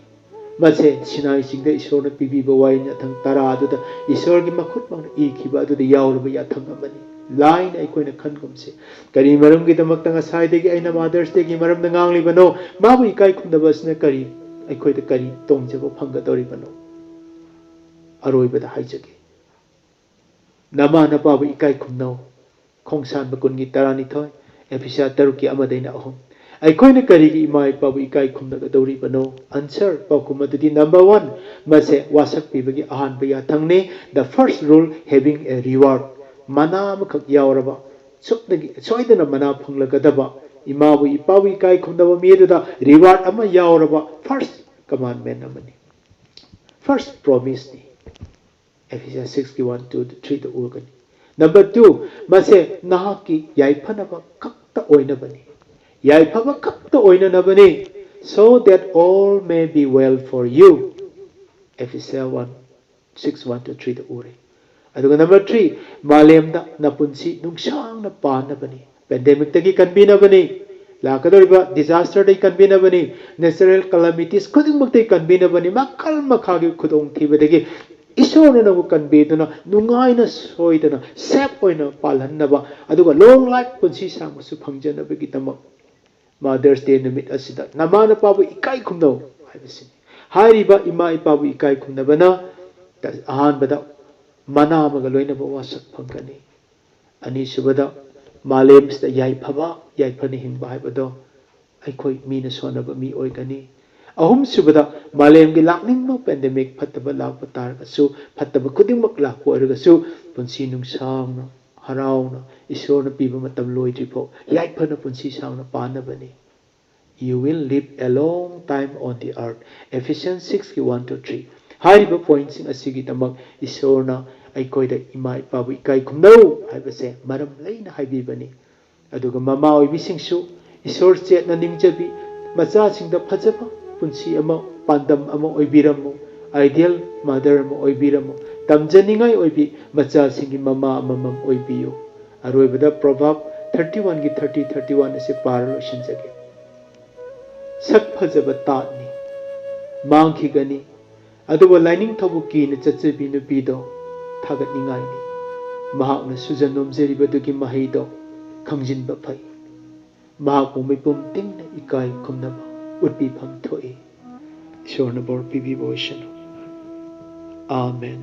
ꯃꯁꯦ ꯁꯤꯅꯥꯏ ꯆꯤꯡꯗ ꯏꯁꯣꯔꯅ ꯄꯤꯕꯤꯕ ꯋꯥꯌꯦꯜ ꯌꯥꯊꯪ ꯇꯔꯥ ꯑꯗꯨꯗ ꯏꯁꯣꯔꯒꯤ ꯃꯈꯨꯠꯃꯛꯅ ꯏꯈꯤꯕ ꯑꯗꯨꯗ ꯌꯥꯎꯔꯕ ꯌꯥꯊꯪ ꯑꯃꯅꯤ꯫ ꯂꯥꯏꯅ ꯑꯩꯈꯣꯏꯅ ꯈꯟꯒꯨꯝꯁꯤ꯫ ꯀꯔꯤ ꯃꯔꯝꯒꯤꯗꯃꯛꯇ ꯉꯁꯥꯏꯗꯒꯤ ꯑꯩꯅ Mother's Day ꯒꯤ ꯃꯔꯝꯗ ꯉꯥꯡꯂꯤꯕꯅꯣ? ꯃꯥꯕꯨ ꯏꯀꯥꯏ ꯈꯨꯝꯅꯕ ꯑꯁꯤꯅ ꯀꯔꯤ, ꯑꯩꯈꯣꯏꯗ ꯀꯔꯤ ꯇꯣꯡꯖꯕ ꯐꯪꯒꯗꯧꯔꯤꯕꯅꯣ? ꯑꯔꯣꯏꯕꯗ ꯍꯥꯏꯖꯒꯦ꯫ ꯅꯃꯥ ꯅꯄꯥꯕꯨ ꯏꯀꯥꯏ ꯈꯨꯝꯅꯧ꯫ ꯈꯣꯡꯁꯥꯟꯕ ꯀꯨꯟꯒꯤ ꯇꯔꯥꯅꯤꯊꯣꯏ, ꯑꯦꯐꯤꯁꯤꯌꯥ ꯇꯔꯨꯛꯀꯤ ꯑꯃꯗꯩꯅ ꯑꯍꯨꯝ꯫ ꯑꯩꯈꯣꯏꯅ ꯀꯔꯤꯒꯤ ꯏꯃꯥ ꯏꯄꯥꯕꯨ ꯏꯀꯥꯏ ꯈꯨꯝꯅꯒꯗꯧꯔꯤꯕꯅꯣ? Answer, ꯄꯥꯎꯈꯨꯝ ꯑꯗꯨꯗꯤ number one, ꯃꯁꯦ ꯋꯥꯁꯛ ꯄꯤꯕꯒꯤ ꯑꯍꯥꯟꯕ ꯌꯥꯊꯪꯅꯤ꯫ The first rule having a reward, ꯃꯅꯥ ꯑꯃꯈꯛ ꯌꯥꯎꯔꯕ, ꯁꯨꯞꯅꯒꯤ ꯁꯣꯏꯗꯅ ꯃꯅꯥ ꯐꯪꯂꯒꯗꯕ ꯏꯃꯥꯕꯨ ꯏꯄꯥꯕꯨ ꯏꯀꯥꯏ ꯈꯨꯝꯅꯕ ꯃꯤ ꯑꯗꯨꯗ reward ꯑꯃ ꯌꯥꯎꯔꯕ first commandment ꯑꯃꯅꯤ, first promise ꯅꯤ꯫ ꯑꯦꯐꯤꯁꯤꯌꯟꯁ ꯁꯤꯛꯁꯀꯤ ꯋꯥꯟ ꯇꯨ ꯊ꯭ꯔꯤꯗ ꯎꯒꯅꯤ꯫ Number two, ꯃꯁꯦ ꯅꯍꯥꯛꯀꯤ ꯌꯥꯏꯐꯅꯕ ꯈꯛꯇ ꯑꯣꯏꯅꯕꯅꯤ, ꯌꯥꯏꯐꯕ ꯈꯛꯇ ꯑꯣꯏꯅꯅꯕꯅꯤ, so that all may be well for you, efficiency one, six one two ꯊ꯭ꯔꯤꯗ ꯎꯔꯦ꯫ ꯑꯗꯨꯒ number three, ꯃꯥꯂꯦꯝꯗ ꯅꯄꯨꯟꯁꯤ ꯅꯨꯡꯁꯥꯡꯅ ꯄꯥꯟꯅꯕꯅꯤ꯫ Pandemic ꯇꯒꯤ ꯀꯟꯕꯤꯅꯕꯅꯤ, ꯂꯥꯛꯀꯗꯧꯔꯤꯕ disaster ꯗꯒꯤ ꯀꯟꯕꯤꯅꯕꯅꯤ, natural calamities ꯈꯨꯗꯤꯡꯃꯛꯇꯒꯤ ꯀꯟꯕꯤꯅꯕꯅꯤ, ꯃꯈꯜ ꯃꯈꯥꯒꯤ ꯈꯨꯗꯣꯡꯊꯤꯕꯗꯒꯤ ꯏꯁꯣꯔꯅ ꯅꯪꯕꯨ ꯀꯟꯕꯤꯗꯨꯅ ꯅꯨꯡꯉꯥꯏꯅ ꯁꯣꯏꯗꯅ safe ꯑꯣꯏꯅ ꯄꯥꯜꯍꯟꯅꯕ, ꯑꯗꯨꯒ long life, ꯄꯨꯟꯁꯤ ꯁꯥꯡꯕꯁꯨ ꯐꯪꯖꯅꯕꯒꯤꯗꯃꯛ Mother's Day ꯅꯨꯃꯤꯠ ꯑꯁꯤꯗ ꯅꯃꯥ ꯅꯄꯥꯕꯨ ꯏꯀꯥꯏ ꯈꯨꯝꯅꯧ ꯍꯥꯏꯕꯁꯤꯅꯤ꯫ ꯍꯥꯏꯔꯤꯕ ꯏꯃꯥ ꯏꯄꯥꯕꯨ ꯏꯀꯥꯏ ꯈꯨꯝꯅꯕꯅ ꯑꯍꯥꯟꯕꯗ ꯃꯅꯥ ꯑꯃꯒ ꯂꯣꯏꯅꯕ ꯋꯥꯁꯛ ꯐꯪꯒꯅꯤ꯫ ꯑꯅꯤꯁꯨꯕꯗ, ꯃꯥꯂꯦꯝꯁꯤꯗ ꯌꯥꯏꯐꯕ, ꯌꯥꯏꯐꯅ ꯍꯤꯡꯕ ꯍꯥꯏꯕꯗꯣ ꯑꯩꯈꯣꯏ ꯃꯤꯅ ꯁꯣꯟꯅꯕ ꯃꯤ ꯑꯣꯏꯒꯅꯤ꯫ ꯑꯍꯨꯝꯁꯨꯕꯗ, ꯃꯥꯂꯦꯝꯒꯤ ꯂꯥꯛꯅꯤꯡꯕ ꯄꯦꯟꯗꯦꯃꯤꯛ ꯐꯠꯇꯕ ꯂꯥꯛꯄ ꯇꯥꯔꯒꯁꯨ, ꯐꯠꯇꯕ ꯈꯨꯗꯤꯡꯃꯛ ꯂꯥꯛꯄ ꯑꯣꯏꯔꯒꯁꯨ, ꯄꯨꯟꯁꯤ ꯅꯨꯡꯁꯥꯡꯅ ꯍꯔꯥꯎꯅ ꯏꯁꯣꯔꯅ ꯄꯤꯕ ꯃꯇꯝ ꯂꯣꯏꯗ꯭ꯔꯤꯐꯥꯎ ꯌꯥꯏꯐꯅ ꯄꯨꯟꯁꯤ ꯁꯥꯡꯅ ꯄꯥꯟꯅꯕꯅꯤ꯫ You will live a long time on the earth. Ephesians six ꯀꯤ one to three꯫ ꯍꯥꯏꯔꯤꯕ ꯄꯣꯏꯟꯠꯁꯤꯡ ꯑꯁꯤꯒꯤꯗꯃꯛ ꯏꯁꯣꯔꯅ ꯑꯩꯈꯣꯏꯗ ꯏꯃꯥ ꯏꯄꯥꯕꯨ ꯏꯀꯥꯏ ꯈꯨꯝꯅꯧ ꯍꯥꯏꯕꯁꯦ ꯃꯔꯝ ꯂꯩꯅ ꯍꯥꯏꯕꯤꯕꯅꯤ꯫ ꯑꯗꯨꯒ ꯃꯃꯥ ꯑꯣꯏꯕꯤꯁꯤꯡꯁꯨ ꯏꯁꯣꯔ ꯆꯦꯠꯅ ꯅꯤꯡꯖꯕꯤ, ꯃꯆꯥꯁꯤꯡꯗ ꯐꯖꯕ ꯄꯨꯟꯁꯤ ꯑꯃ, ꯄꯥꯟꯗꯝ ꯑꯃ ꯑꯣꯏꯕꯤꯔꯝꯃꯨ꯫ ꯑꯥꯏꯗꯤꯌꯦꯜ ꯃꯥꯗꯔ ꯑꯃ ꯑꯣꯏꯕꯤꯔꯝꯃꯨ꯫ ꯇꯝꯖꯅꯤꯡꯉꯥꯏ ꯑꯣꯏꯕꯤ ꯃꯆꯥꯁꯤꯡꯒꯤ ꯃꯃꯥ ꯑꯃꯃꯝ ꯑꯣꯏꯕꯤꯌꯨ꯫ ꯑꯔꯣꯏꯕꯗ ꯄ꯭ꯔꯣꯚꯥꯕ ꯊꯥꯔꯇꯤ ꯋꯥꯟꯒꯤ ꯊꯥꯔꯇꯤ, ꯊꯥꯔꯇꯤ ꯋꯥꯟ ꯑꯁꯤ ꯄꯥꯔ ꯂꯣꯏꯁꯤꯟꯖꯒꯦ꯫ ꯁꯛ ꯐꯖꯕ ꯇꯥꯠꯅꯤ, ꯃꯥꯡꯈꯤꯒꯅꯤ, ꯑꯗꯨꯕꯨ ꯂꯥꯏꯅꯤꯡꯊꯧꯕꯨ ꯀꯤꯅ ꯆꯠꯆꯕꯤ ꯅꯨꯄꯤꯗꯣ ꯊꯥꯒꯠꯅꯤꯡꯉꯥꯏꯅꯤ꯫ ꯃꯍꯥꯛꯅ ꯁꯨꯖ ꯅꯣꯝꯖꯔꯤꯕꯗꯨꯒꯤ ꯃꯍꯩꯗꯣ ꯈꯪꯖꯤꯟꯕ ꯐꯩ꯫ ꯃꯍꯥꯛꯄꯨ ꯃꯤꯄꯨꯝ ꯇꯤꯡꯅ ꯏꯀꯥꯏ ꯈꯨꯝꯅꯕ ꯎꯠꯄꯤꯐꯝ ꯊꯣꯛꯏ꯫ ꯏꯁꯣꯔꯅ ꯕꯣꯔ ꯄꯤꯕꯤꯕ ꯑꯣꯏꯁꯅꯨ꯫ ꯑꯥꯃꯦꯟ꯫